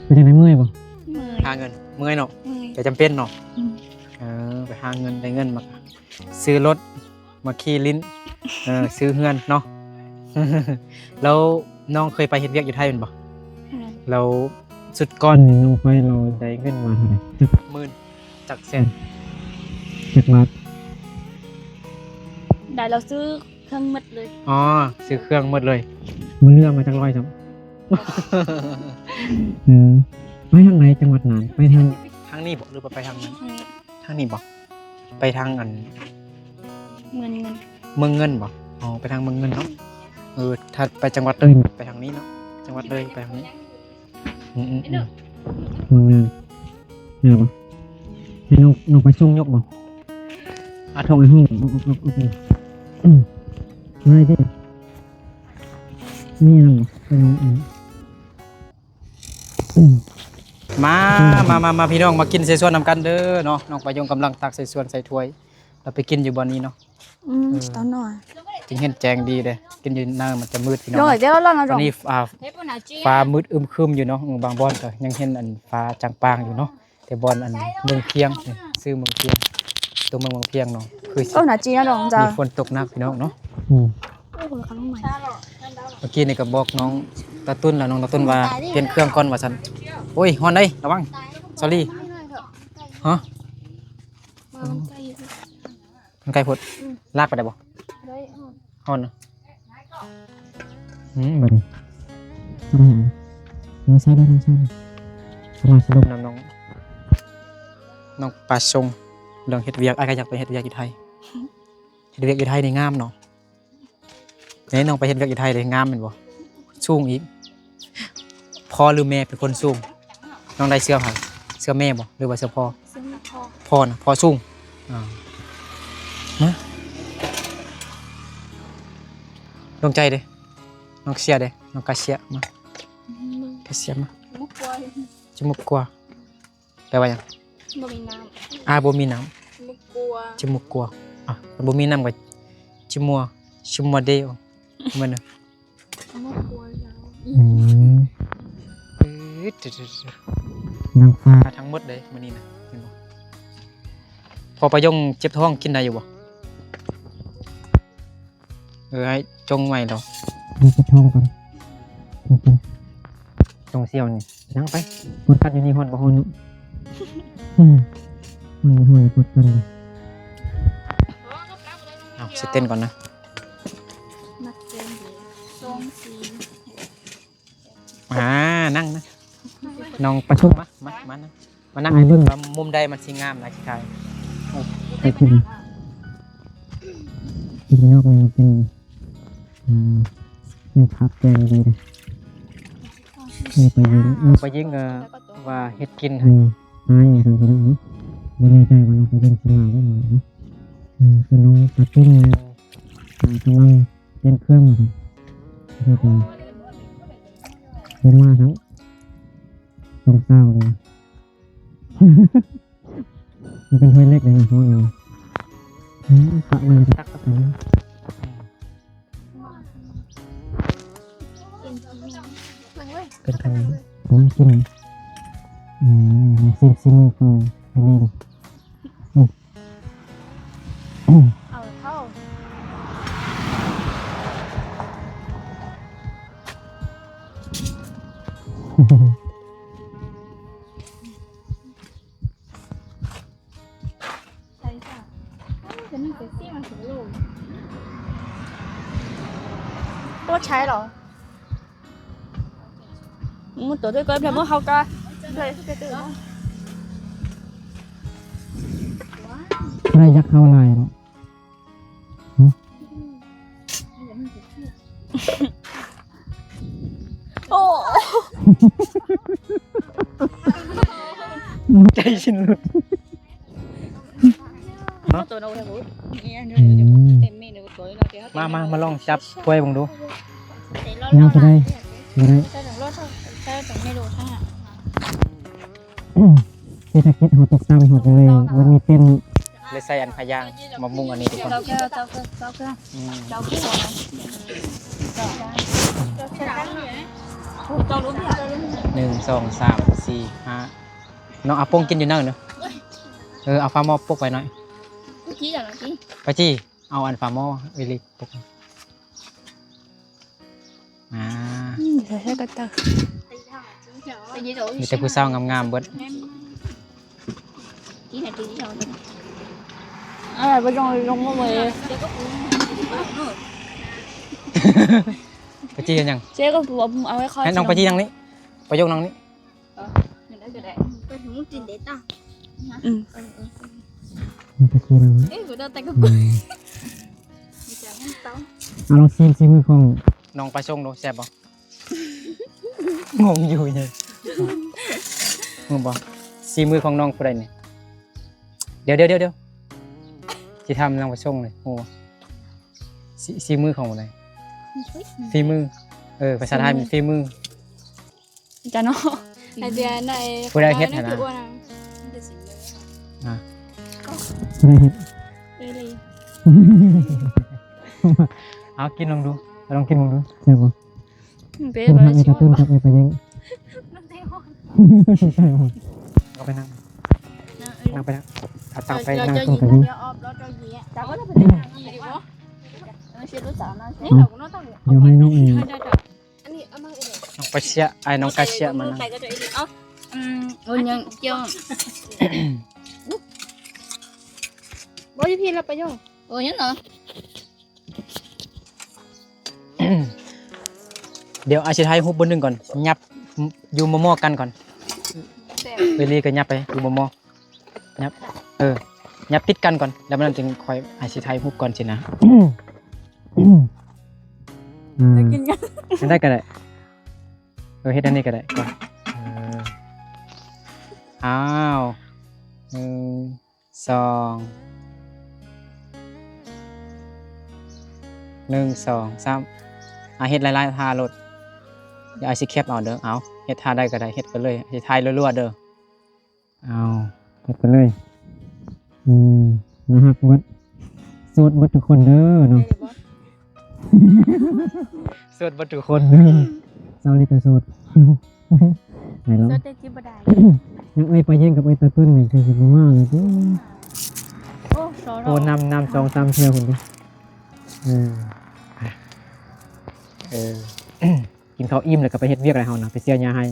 ເປັນຈັ່ງໃດ ເມື່ອຍບໍ່? ເມື່ອຍ. ຫາເງິນ ເມື່ອຍເນາະ. ເມື່ອຍ ແຕ່ຈຳເປັນເນາະ. ອືມ ເອີ ໄປຫາເງິນ ໄດ້ເງິນມາຊື້ລົດ ມາຂີ່ຫຼິ້ນ ເອີ ຊື້ເຮືອນເນາະ. ແລ້ວນ້ອງເຄີຍໄປເຮັດວຽກຢູ່ໄທແມ່ນບໍ່? ແມ່ນ. ແລ້ວຊຸດກ່ອນນີ້ນ້ອງໄປ ລາວໄດ້ເງິນມາເທົ່າໃດ? ຈັກໝື່ນ ຈັກແສນ ຈັກບາດ? ໄດ້ ລາວຊື້ເຄື່ອງໝົດເລີຍ. ອໍ ຊື້ເຄື່ອງໝົດເລີຍ. ບໍ່ເຫຼືອມາຈັກຮ້ອຍຊ້ຳ. ເອີ ໄປທາງໃດ ຈັງຫວັດນານ? ໄປທາງ ທາງນີ້ບໍ ຫຼືວ່າໄປທາງນັ້ນ? ທາງນີ້ບໍ? ໄປທາງອັນ ເມືອງເງິນ. ເມືອງເງິນບໍ? ອໍ ໄປທາງເມືອງເງິນເນາະ. ເອີ ຖ້າໄປຈັງຫວັດເລີຍໄປທາງນີ້ເນາະ. ຈັງຫວັດເລີຍໄປທາງນີ້. ອືມໆໆ ເມືອງເງິນ. ເຫັນບໍ່? ໃຫ້ນ້ອງ ນ້ອງໄປສົ່ງຍົກບໍ່? ອາ ທ້ອງໄອ້ຫ້ອງ. ອືມ ໄດ້ເດ້. ນີ້ນຳ ໄປນ້ອງ ອືມ ມາ ມາ ມາ ມາ ພີ່ນ້ອງ ມາກິນເສສວນນຳກັນເດີເນາະ. ນ້ອງປາຍົງກຳລັງຕັກເສສວນໃສ່ຖ້ວຍ ແລ້ວໄປກິນຢູ່ບ່ອນນີ້ເນາະ. ອືມ ເອີ ຕອນນ້ອຍຈຶ່ງເຫັນແຈ້ງດີເດ້. ກິນຢູ່ນາມັນຈະມືດ ພີ່ນ້ອງ. ຕອນນີ້ຟ້າ ຟ້າມືດອຶມຄຶມຢູ່ເນາະ. ເອີ ບາງບ່ອນກໍຍັງເຫັນອັນຟ້າຈາງປາງຢູ່ເນາະ. ແຕ່ບ່ອນອັນເມືອງພຽງ ຊື່ເມືອງພຽງ ຕົວເມືອງ ເມືອງພຽງເນາະ ຄືຊິ ໂອ້ ໜ້າຈີນເນາະ ນ້ອງເຈົ້າ. ມີຝົນຕົກໜັກ ພີ່ນ້ອງເນາະ. ອືມ ເມື່ອກີ້ນີ້ກໍບອກນ້ອງຕາຕຸ້ນແລ້ວ ນ້ອງຕາຕຸ້ນວ່າປ່ຽນເຄື່ອງກ່ອນວ່າຊັ້ນ. ໂອ້ຍ ຮ້ອນເດ້ ລະວັງ ສອຣີ. ຮະ? ມັນໃກ້ໂພດ. ອືມ ລາກໄປໄດ້ບໍ່? ໄດ້. ຮ້ອນນະ. ອືມ ບັດນີ້ ນ້ອງໃຊ້ໄດ້ ນ້ອງໃຊ້ໄດ້. ສະມາຊິລົມນຳນ້ອງ ນ້ອງປາຊົງ ເລື່ອງເຮັດວຽກ. ອ້າຍກໍຢາກໄປເຮັດວຽກຢູ່ໄທ. ເຮັດວຽກຢູ່ໄທນີ້ງາມເນາະ. ນີ້ນ້ອງໄປເຮັດວຽກຢູ່ໄທເດ້ ງາມແມ່ນບໍ່? ສູງອີກ. ພໍ່ຫຼືແມ່ເປັນຄົນສູງ? ນ້ອງໄດ້ເຊື່ອໃຜ? ເຊື່ອແມ່ບໍ່ ຫຼືວ່າເຊື່ອພໍ່? ເຊື່ອພໍ່. ພໍ່ນະ ພໍ່ສູງ. ອ່າ ມາ ດວງໃຈເດ້ ນ້ອງເຊຍເດ້ ນ້ອງກາເຊຍ. ມາ ກາເຊຍ ມາ. ຈິມຸກກົວ ແປວ່າຫຍັງ? ບໍ່ມີນ້ຳ. ອາ ບໍ່ມີນ້ຳ. ຈິມຸກກົວ ຈິມຸກກົວ. ອ່ະ ບໍ່ມີນ້ຳກໍຈິມົວ ຈິມົວເດ. ແມ່ນນະ. ອືມ ນາງຟ້າທັງໝົດເດ້ມື້ນີ້ນະ. ເຫັນບໍ່? ພໍປາຍົງເຈັບທ້ອງ ກິນໄດ້ຢູ່ບໍ່? ເອີ ໃຫ້ຈົ່ງໄວ້ແລ້ວ ເຈັບທ້ອງກ່ອນ. ຈົ່ງສ່ຽວນີ້ ນັ່ງໄປ. ກົດກັນຢູ່ນີ້ ຮ້ອນບໍ່ຮ້ອນເນາະ? ອືມ ຮ້ອນບໍ່ຮ້ອນ ກົດກັນ. ເອົາ ຊິເຕັ້ນກ່ອນນະ. ອ່າ ນັ່ງນະ ນ້ອງປະຊຸມ ມາ ມາ ມານັ່ງ ມານັ່ງໃຫ້ເບິ່ງວ່າມຸມໃດມັນຊິງາມ ຫຼາຍຊິຖ່າຍ ເອີ ໄປຂຶ້ນ ທີ່ນອກນີ້ເປັນ ອ່າ ເປັນພາບແຈ້ງດີເດ້ ນີ້ໄປຍິງ ໄປຍິງ ເອີ ວ່າເຮັດກິນ ນີ້ ອ້າຍ ທ່ານພີ່ນ້ອງເນາະ ບໍ່ແນ່ໃຈວ່ານ້ອງໄປຍິງຊິມາບໍ່ເນາະ ເອີ ຄືນ້ອງປະຊຸມ ອ່າ ກຳລັງ ປ່ຽນເຄື່ອງ ແລ້ວກໍບໍ່ມາຊ້ຳ ສອງສາວເລີຍ ມັນເປັນຖ້ວຍເລັກເລີຍນະ ເພາະວ່າ ອືມ ປະໄວ້ ຕັກ ຕັກ ຕັກ ເປັນທາງ ຜົມກິນ ອືມ ຊີມ ຊີມມືຂອງ ອັນນີ້ ເອົາເຂົ້າ ໃສ່ຈ້ະ ໂອ້ ໂຕໃຊ້ເນາະ. ບໍ່ໄດ້ຢາກເຂົ້າຫຼາຍເນາະ. ຫຶ? ໂອ້ ໃຈຊິນຫຼຸດ. ເນາະ ອືມ ມາ ມາ ມາລອງຈັບກ້ວຍເບິ່ງດູ. ຍາວເທົ່າໃດ? ບໍ່ໄດ້ ເສດຖະກິດເຮົາຕົກຕ່ຳ ເຮົາກໍເລີຍບໍ່ມີເຕັນ ເລີຍໃສ່ອັນພະຍາງມາມຸງອັນນີ້ທຸກຄົນ. ອືມ ໜຶ່ງ ສອງ ສາມ ສີ່ ຫ້າ ນ້ອງເອົາໂປ່ງກິນຢູ່ນັ້ນເນາະ. ເອີ ເອົາຝາໝໍ້ປົກໄວ້ໜ້ອຍ. ໄປຈີ່ ເອົາອັນຝາໝໍ້ເອລິກປົກ. ອ່າ ອືມ ໃສ່ ໃສ່ກະຕັກ. ມີແຕ່ຜູ້ສາວງາມໆເບິດ. ອາ ບໍ່ຕ້ອງລົງມາເບິ່ງ. ໄປຈີ່ເຮັດຫຍັງ? ເຈົ້ກໍເອົາໄວ້ ໃຫ້ນ້ອງໄປຈີ່ນັ່ງນີ້ ປະໂຫຍກນັ່ງນີ້. ເອີ ໄດ້ກໍໄດ້ ໄປຫາໝູ່ຈີນເດ້ຕາ. ອືມ ໄປຈີ່ນັ່ງນີ້. ເອີຍ ບໍ່ໄດ້ແຕ່ກໍ ອືມ ເອົາລອງຊີມ ຊີມມືຂອງນ້ອງປາຊົງດູ ແຊບບໍ່? ງົງຢູ່ນີ້ ຮູ້ບໍ່? ຊີມມືຂອງນ້ອງຜູ້ໃດນີ້? ດຽວໆໆ ຊິຖາມນາງປະຊົງເລີຍ ຮູ້ບໍ່? ຊີ ຊີມມືຂອງຜູ້ໃດ? ຝີມື ເອີ ພາສາໄທມັນຝີມື. ຈ້າເນາະ ໃຫ້ເບຍໜ້ອຍ ຜູ້ໃດເຮັດຫັ້ນນະ? ອ່າ ຜູ້ໃດເຮັດ? ເອີ ເອົາກິນລອງດູ ລອງກິນເບິ່ງດູ ແຊບບໍ່? ເປັນຫຍັງ ໄອ້ກະຕຸ້ນກັບໄອ້ປາເຢັງ ເອົາໄປນັ່ງ ນັ່ງໄປນັ່ງ ເອົາຕັ່ງໄປນັ່ງ ດຽວໃຫ້ນ້ອງເອງ ນ້ອງປາເຊຍ ອ້າຍນ້ອງກາເຊຍມານຳ. ອືມ ໂອ້ຍ ຍັງກ່ຽວ ບໍ່ຢູ່ພີ້ລະປະໂຫຍກ. ໂອ້ຍ ຍັງເນາະ. ດຽວອ້າຍຊິຖ່າຍຮູບບ່ອນໜຶ່ງກ່ອນ ຫຍັບຢູ່ມໍ່ໆກັນກ່ອນ. ເວລີກໍຫຍັບໄປຢູ່ມໍ່ໆ ຫຍັບ ເອີ ຫຍັບຕິດກັນກ່ອນ ແລ້ວມັນຈຶ່ງຄ່ອຍ ອ້າຍຊິຖ່າຍຮູບກ່ອນຊີ້ນະ. ອ່າ ໄດ້ກິນກັນ ອັນໃດກໍໄດ້ ເອີ ເຮັດອັນນີ້ກໍໄດ້ກ່ອນ. ເອີ ອ້າວ ໜຶ່ງ ສອງ ໜຶ່ງ ສອງ ສາມ ອ່າ ເຮັດຫຼາຍໆທ່າໂລດ ດຽວອ້າຍຊິແຄັບເອົາເດີ. ເອົາ ເຮັດທ່າໃດກໍໄດ້ ເຮັດໄປເລີຍ ອ້າຍຊິຖ່າຍລົວໆເດີ. ເອົາ ເຮັດໄປເລີຍ. ອືມ ໜ້າຮັກເບິດ ໂສດເບິດທຸກຄົນເດີເນາະ. ໂສດເບິດທຸກຄົນ ສາວລິກະໂສດ ໄດ້ລະ ໂສດແຕ່ຈີບບໍ່ໄດ້. ຍັງເອີຍ ປາເຢັງກັບເອີຍຕາຕຸ້ນນີ້ຄືຊິບໍ່ມາເລີຍຕິ. ໂອ້ ໂອ້ ນ້ຳ ນ້ຳສອງສາມເທື່ອພຸ້ນຕິ. ເອີ ເອີ ກິນເຂົ້າອີ່ມແລ້ວກໍໄປເຮັດວຽກແລ້ວເຮົານະ ໄປເສຍຫຍ້າໄຮ່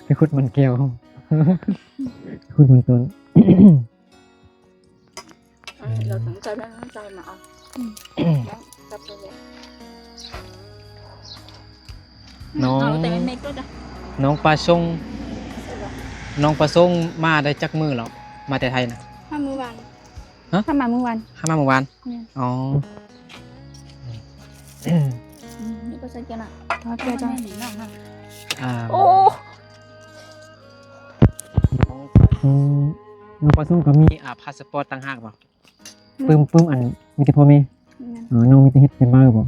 ໄປຂຸດມັນແກ້ວ ຂຸດມັນຕົ້ນ. ເອີ ເຮົາຕັ້ງໃຈ ຕັ້ງໃຈມາເອົາ ອືມ ກັບໄປເລີຍ. ນ້ອງ ເອົາແຕ່ເມັກໆໂລດຈ້ະ ນ້ອງປາຊົງ ນ້ອງປາຊົງມາໄດ້ຈັກມື້ແລ້ວ? ມາແຕ່ໄທນະ? ມາມື້ວານ. ຮະ? ຂ້າມາມື້ວານ. ຂ້າມາມື້ວານ? ແມ່ນ. ອໍ ອືມ ນີ້ກໍໃສ່ແກ້ວນະ ເອົາແກ້ວຈ້ະ ອ່າ ໂອ້ ອືມ ນ້ອງປາຊົງກໍມີ ອ່າ ພາສປອດຕ່າງຫາກບໍ່? ປຶ້ມ ປຶ້ມອັນມີແຕ່ພໍ່ແມ່. ແມ່ນ. ອໍ ນ້ອງມີແຕ່ເຮັດເປັນບາວບໍ່?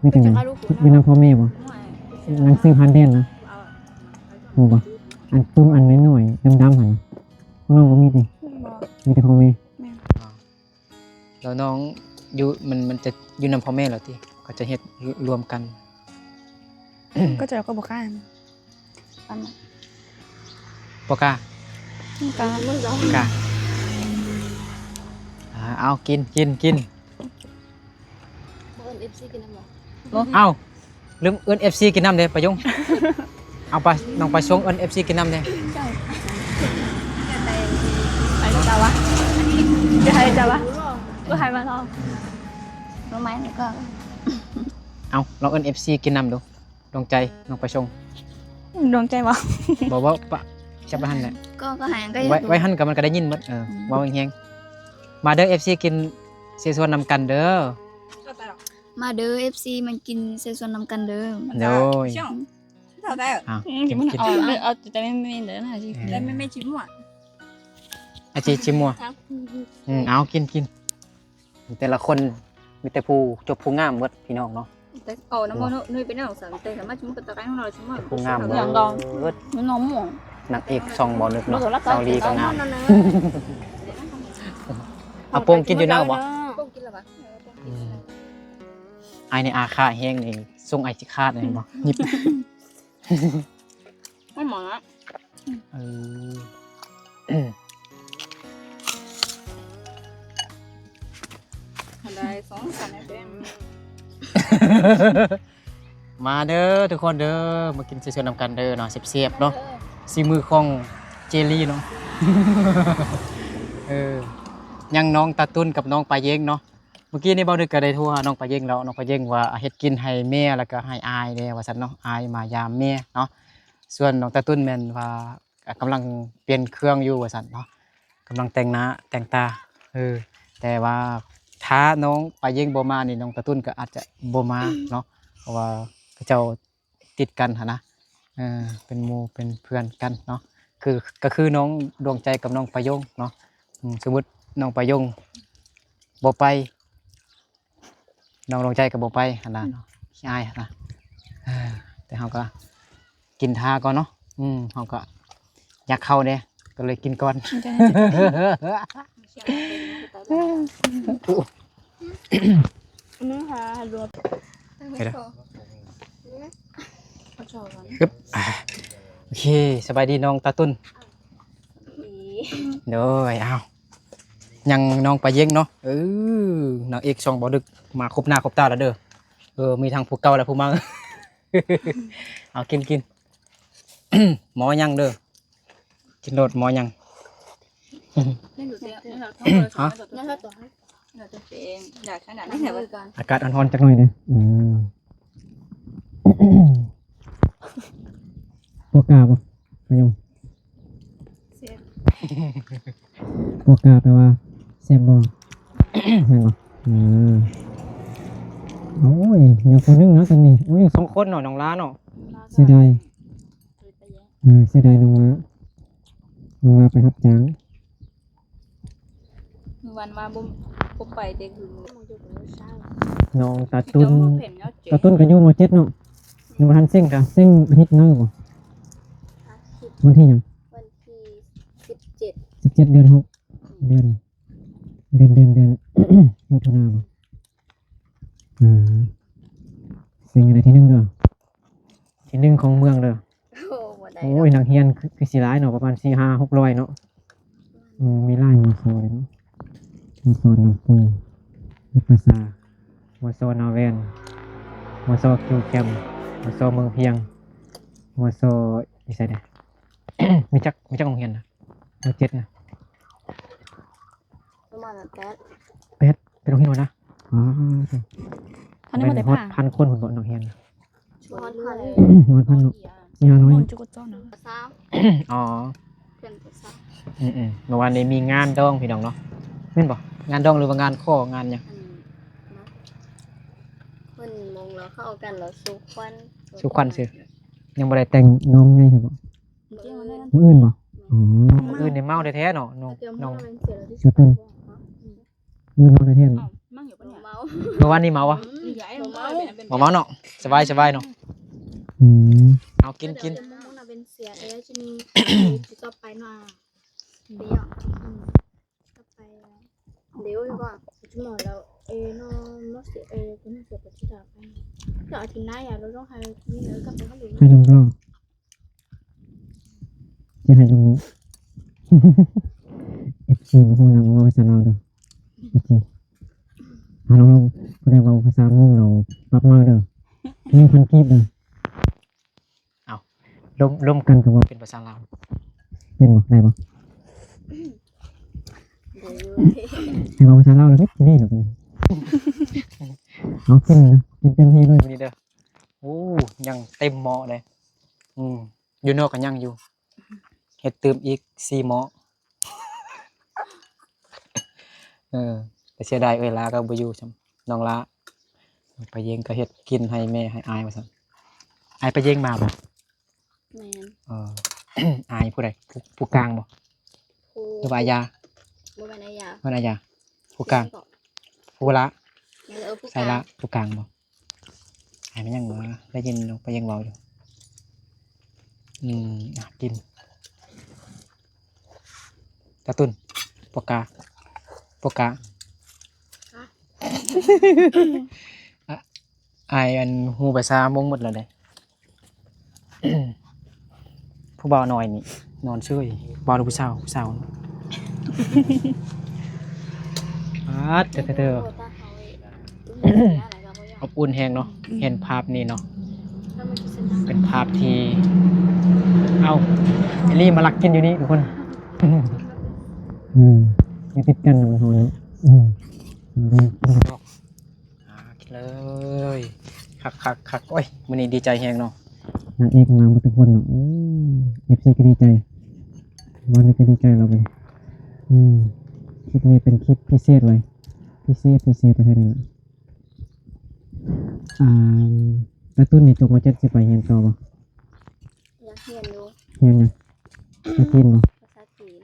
ເຮັດຈັ່ງໃດ? ເຮັດນຳພໍ່ແມ່ບໍ່? ໜັງສືຜ່ານແດນນະ ຮູ້ບໍ່? ອັນປຶ້ມອັນນ້ອຍໆ ດຳໆຫັ້ນ ຂອງນ້ອງບໍ່ມີຕິ? ບໍ່ ມີແຕ່ຂອງແມ່. ແມ່ນ. ອໍ ແລ້ວນ້ອງຢູ່ ມັນ ມັນຈະຢູ່ນຳພໍ່ແມ່ແລ້ວຕິ? ເຂົາຈະເຮັດລວມກັນ. ເຂົາເຈົ້າກໍບໍ່ກ້າ. ອັນນັ້ນ ບໍ່ກ້າ ບໍ່ກ້າ ບໍ່ກ້າ. ອ່າ ເອົາ ກິນ ກິນ ກິນ. ບໍ່ເອີ້ນເອັຟຊີກິນນຳບໍ່? ເອົ້າ ລືມເອີ້ນເອັຟຊີກິນນຳເດ້ ປາຍົງ. ເອົາ ປາ ນ້ອງປາຊົງເອີ້ນເອັຟຊີກິນນຳເດ້. ເຈົ້າ ເຈົ້າວ່າ ເຈົ້າວ່າ ເຈົ້າວ່າ ເຈົ້າວ່າ ເອົາ ລອງເອີ້ນເອັຟຊີກິນນຳດູ. ດວງໃຈ ນ້ອງປະຊົງ ດວງໃຈບໍ່? ບໍ່ ບໍ່ ປະ ຈັບໄວ້ຫັ້ນແຫຼະ ກໍ ກໍໃຫ້ ກໍ ໄວ້ ໄວ້ຫັ້ນກໍມັນກໍໄດ້ຍິນໝົດ. ເອີ ອືມ ເວົ້າແຮງໆ ມາເດີ ເອັຟຊີ ກິນເສສວນນຳກັນເດີ ມາເດີ ເອັຟຊີ ມາກິນເສສວນນຳກັນເດີ. ໂດຍ ເອົາ ກິນ ກິນ ເອົາ ເອົາ ແຕ່ແມ່ໆເດີນະ ແມ່ໆຊິມົວ ອາ ຊິ ຊິມົວ ອືມ ເອົາ ກິນ ກິນ. ແຕ່ລະຄົນມີແຕ່ຜູ້ຈົບຜູ້ງາມເບິດພີ່ນ້ອງເນາະ. ແຕ່ເອົານຳບໍ່ ເນາະ ນຸ້ຍ ນຸ້ຍເປັນໜ້າສົງສານ ແຕ່ສາມາດຊິມາກະຕະໄກຂອງເຮົາຊິມາ ຜູ້ງາມເບິດ ນາງເອກຊ່ອງບໍ່ນຶກເນາະ ສາວລີກໍງາມ. ເອົາໂປ່ງກິນຢູ່ນຳບໍ່? ໂປ່ງກິນແລ້ວຫວາ? ເອີ ໂປ່ງກິນ ອືມ ອ້າຍນີ້ອາຄາດແຮງນີ້ ຊົງອ້າຍຊິຂາດແມ່ນບໍ່? ຫຍິບ ມັນໝໍນະ ເອີ ໄດ້ສອງສາມແຕ່ ມາເດີທຸກຄົນເດີ ມາກິນເສສວນນຳກັນເດີເນາະ ແຊບໆເນາະ ສີມືຂອງເຈລີເນາະ. ເອີ ຍັງນ້ອງຕາຕຸ້ນກັບນ້ອງປາເຢງເນາະ. ມື້ກີ້ນີ້ເບົາດຶກກໍໄດ້ໂທຫານ້ອງປາເຢງແລ້ວ ນ້ອງປາເຢງວ່າເຮັດກິນໃຫ້ແມ່ ແລ້ວກໍໃຫ້ອ້າຍແດ່ວ່າຊັ້ນເນາະ ອ້າຍມາຢາມແມ່ເນາະ. ສ່ວນນ້ອງຕາຕຸ້ນແມ່ນວ່າ ກຳລັງປ່ຽນເຄື່ອງຢູ່ວ່າຊັ້ນເນາະ ກຳລັງແຕ່ງໜ້າແຕ່ງຕາ. ເອີ ແຕ່ວ່າຖ້ານ້ອງປາເຢງບໍ່ມານີ້ ນ້ອງຕາຕຸ້ນກໍອາດຈະບໍ່ມາເນາະ ເພາະວ່າເຂົາເຈົ້າ ຕິດກັນຫັ້ນນະ ເອີ ເປັນໝູ່ເປັນເພື່ອນກັນເນາະ ຄື ກໍຄືນ້ອງດວງໃຈກັບນ້ອງປາຍົງເນາະ. ອືມ ສົມມຸດນ້ອງປາຍົງບໍ່ໄປ ນ້ອງດວງໃຈກໍບໍ່ໄປຫັ້ນນະເນາະ ອືມ ຂີ້ອາຍຫັ້ນນະ. ເອີ ແຕ່ເຮົາກໍກິນຖ້າກ່ອນເນາະ ອືມ ເຮົາກໍຢາກເຂົ້າເດ້ ກໍເລີຍກິນກ່ອນ. ໂອເຄ ສະບາຍດີນ້ອງຕາຕຸ້ນ. ໂດຍ ອ້າວ ຍັງນ້ອງປາເຢັງເນາະ. ເອີ ນາງເອກຊ່ອງບໍ່ດຶກ ມາຄົບໜ້າຄົບຕາແລ້ວເດີ. ເອີ ມີທັງຜູ້ເກົ່າ ແລະ ຜູ້ໃໝ່. ເອົາ ກິນ ກິນ ໝໍຍັງເດີ. ກິນໂລດ ໝໍຍັງ. ຮະ? ອາກາດຮ້ອນໆ ຈັກໜ້ອຍເດີ. ເອີ ບໍ່ກ້າບໍ່? ມາຍົງ ແຊບ ບໍ່ກ້າແປວ່າແຊບບໍ່? ແມ່ນບໍ່? ເອີ ໂອ້ຍ ຍັງຜູ້ໜຶ່ງເນາະ ຕອນນີ້. ໂອ້ຍ ຍັງສອງຄົນເນາະ ນ້ອງລາເນາະ. ເສຍດາຍ ເອີ ເສຍດາຍນ້ອງລາ ນ້ອງລາໄປຮັບຈ້າງ. ມື້ວານວ່າບໍ່ ບໍ່ໄປເດ້ ຄື ນ້ອງຕາຕຸ້ນ ຕາຕຸ້ນກໍຢູ່ ມໍເຈັດເນາະ ຍັງບໍ່ທັນເສັງ. ກະເສັງອາທິດໜ້າບໍ່? ວັນທີຫຍັງ? ວັນທີສິບເຈັດ ສິບເຈັດ ເດືອນຫົກ ເດືອນ ເດືອນ ເດືອນ ເດືອນ ມິຖຸນາບໍ່? ເອີ ເສັງໄດ້ທີໜຶ່ງເດີ. ທີໜຶ່ງຂອງເມືອງເດີ. ໂອ້ ບໍ່ໄດ້ ໂອ້ຍ ດອກ ນັກຮຽນຄື ຄືຊິຫຼາຍເນາະ ປະມານສີ່ຫ້າຫົກຮ້ອຍເນາະ. ອືມ ມີຫຼາຍມໍຊໍເດເນາະ ມໍຊໍນາປຸຍ ວິປະຊາ ມໍຊໍນາແວນ ມໍຊໍຄິວແຄມ ມໍຊໍເມືອງພຽງ ມໍຊໍຢູ່ໃສເດ. ມີຈັກ ມີຈັກໂຮງຮຽນນະ ມໍເຈັດນະ? ປະມານແປດ ແປດ ເປັນໂຮງຮຽນນະ. ອໍ ທັນໄດ້ ແມ່ນ ຮອດ ພັນຄົນພຸ້ນບໍ່ ນັກຮຽນ? ໂອ້ ຮອດພັນ ຮອດພັນເນາະ ສີ່ຫ້າຮ້ອຍ ສາມ ອໍ ເພື່ອນຜູ້ສາວ ອືມໆ ເມື່ອວານນີ້ມີງານດອງພີ່ນ້ອງເນາະ ແມ່ນບໍ່? ງານດອງ ຫຼືວ່າງານຂໍ ງານຫຍັງ? ອັນນະ ເພິ່ນມົງລາວເຂົ້າກັນ ລາວສູ່ຂວັນ ສູ່ຂວັນຊື່ ຍັງບໍ່ໄດ້ແຕ່ງນ້ອງໃຫຍ່ໃຊ່ບໍ່? ມື້ອື່ນ ມື້ອື່ນບໍ່? ອໍ ມື້ອື່ນນີ້ເມົາແທ້ໆເນາະ ນ້ອງ ນ້ອງ ເປັນ ມື້ເມົາແທ້ໆເນາະ ເມົາ ເມື່ອວານນີ້ເມົາບໍ່? ບໍ່ເມົາເນາະ ສະບາຍ ສະບາຍເນາະ ອືມ ເອົາ ກິນ ກິນ ໃຫ້ລຸງຫຼໍ່ ຊິໃຫ້ລຸງຫຼໍ່ ເອັຟຊີ ບໍ່ຮູ້ນຳ ເວົ້າພາສາລາວເດີ້ ເອັຟຊີ ຫາລົງໆ ຜູ້ໃດເວົ້າພາສາມົ້ງລາວປັບໃໝເດີ້ ໜຶ່ງພັນກີບເດີ້ ເອົ້າ ລົມ ລົມກັນກໍເວົ້າເປັນພາສາລາວ ເປັນບໍ່? ໄດ້ບໍ່? ໃຫ້ເວົ້າພາສາລາວແລ້ວເຮັດທີ່ນີ້ເນາະ ເອົາ ກິນເດີ້ ກິນເຕັມທີ່ເລີຍ ນີ້ເດີ້ ໂອ້ ຍັງເຕັມໝໍ້ເດ້ ອືມ ຢູ່ນອກກໍຍັງຢູ່ ເຮັດຕື່ມອີກສີ່ໝໍ້ ເອີ ແຕ່ເສຍດາຍເອື້ອຍຫຼ້າກໍບໍ່ຢູ່ຊ້ຳ ນ້ອງຫຼ້າ ປາເຢັງກໍເຮັດກິນໃຫ້ແມ່ໃຫ້ອ້າຍວ່າຊັ້ນ ອ້າຍປາເຢັງມາບໍ່? ແມ່ນ ເອີ ອ້າຍຜູ້ໃດ? ຜູ້ ຜູ້ກາງບໍ່? ຜູ້ ຫຼືວ່າອາຍາ? ບໍ່ແມ່ນອາຍາ ບໍ່ແມ່ນອາຍາ ຜູ້ກາງ ຜູ້ຫຼ້າ ເອີ ຜູ້ ໃສ ກາງ ຫຼ້າ ຜູ້ກາງບໍ່? ອ້າຍແມ່ນຫຍັງວະ? ໄດ້ຍິນນ້ອງປາເຢັງເວົ້າຢູ່ ອືມ ອ່ະ ກິນ ກາຕຸນ ປາກາ ປາກາ ອະ ອ້າຍ ອັນ ຮູ້ພາສາມົ້ງໝົດແລ້ວເດ້ ຜູ້ບ່າວນ້ອຍນີ້ນອນເຊີຍ ບ່າວຫຼືຜູ້ສາວ? ຜູ້ສາວ ປາດ ເດີ ເດີ ອົບອຸ່ນແຮງເນາະ ເຫັນພາບນີ້ເນາະ ເປັນພາບທີ່ ເອົ້າ ອີ່ຫຼີ ມາລັກກິນຢູ່ນີ້ທຸກຄົນ ອືມ ຢູ່ຕິດກັນເນາະ ເຮົາເນາະ ອືມ ອ່າ ກິນເລີຍ ຄັກໆໆ ໂອ້ຍ ມື້ນີ້ດີໃຈແຮງເນາະ ນາງເອກມາໝົດທຸກຄົນເນາະ ໂອ້ ເອັຟຊີກໍດີໃຈ ບ່າວນີ້ກໍດີໃຈແລ້ວບັດນີ້ ອືມ ຄລິບນີ້ເປັນຄລິບພິເສດເລີຍ ພິເສດ ພິເສດແທ້ໆ ນີ້ແຫຼະ ອ່າ ກາຕຸນນີ້ຈົບ ມ.ເຈັດ ຊິໄປຮຽນຕໍ່ບໍ່? ຢາກຮຽນຢູ່ ຮຽນຫຍັງ? ພາສາຈີນບໍ່? ພາສາຈີນ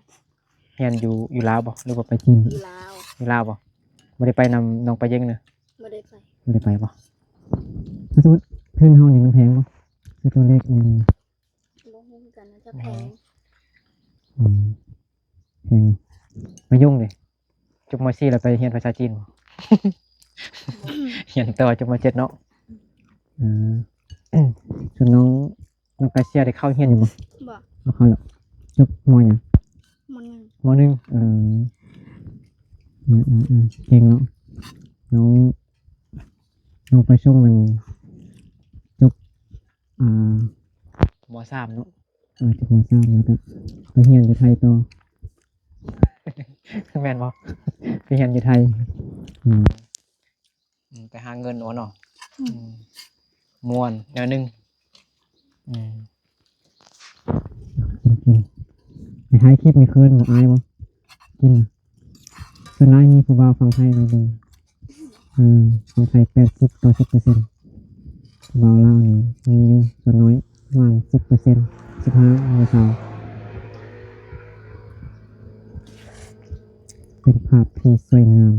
ຮຽນຢູ່ ຢູ່ລາວບໍ່ ຫຼືວ່າໄປຈີນ? ຢູ່ລາວ ຢູ່ລາວບໍ່? ບໍ່ໄດ້ໄປນຳນ້ອງປາເຢັງເນາະ? ບໍ່ໄດ້ໄປ ບໍ່ໄດ້ໄປບໍ່? ຖ້າສົມມຸດທຶນເຮົານີ້ມັນແພງບໍ່? ຄືຕົວເລກນີ້ ບໍ່ຮູ້ຄືກັນ ໜ້າຈະແພງ ອືມ ແພງ ມາຍົງເດ ຈົບ ມ.ສີ່ ແລ້ວໄປຮຽນພາສາຈີນບໍ່? ຮຽນຕໍ່ຈົບ ມ.ເຈັດ ເນາະ ເອີ ສ່ວນນ້ອງ ນ້ອງກາເຊຍໄດ້ເຂົ້າຮຽນຢູ່ບໍ່? ບໍ່ ບໍ່ເຂົ້າແລ້ວ ຈົບ ມ. ຫຍັງ? ມ. ໜຶ່ງ ມ. ໜຶ່ງ ເອີ ເອີ ເອີ ເກັ່ງເນາະ ນ້ອງ ນ້ອງໄປສົ່ງມັນຈົບ ອ່າ ມ. ສາມ ເນາະ ເອີ ຈົບ ມ. ສາມ ແລ້ວກໍໄປຮຽນຢູ່ໄທຕໍ່ ແມ່ນບໍ່? ໄປຮຽນຢູ່ໄທ ອືມ ອືມ ໄປຫາເງິນເນາະ ອືມ ອືມ ມ່ວນແນວໜຶ່ງ ອືມ ກິນໆ ໄປຖ່າຍຄລິບໃນເຂື່ອນບໍ່ ອາຍບໍ່? ກິນ ສ່ວນຫຼາຍມີຜູ້ບ່າວຝັ່ງໄທມາເບິ່ງ ເອີ ຝັ່ງໄທ ແປດສິບ ເກົ້າສິບເປີເຊັນ ບ່າວລາວນີ້ມີຢູ່ສ່ວນໜ້ອຍ ປະມານ ສິບເປີເຊັນ ສິບຫ້າ ຫຼື ຊາວ ເປັນພາບທີ່ສວຍງາມ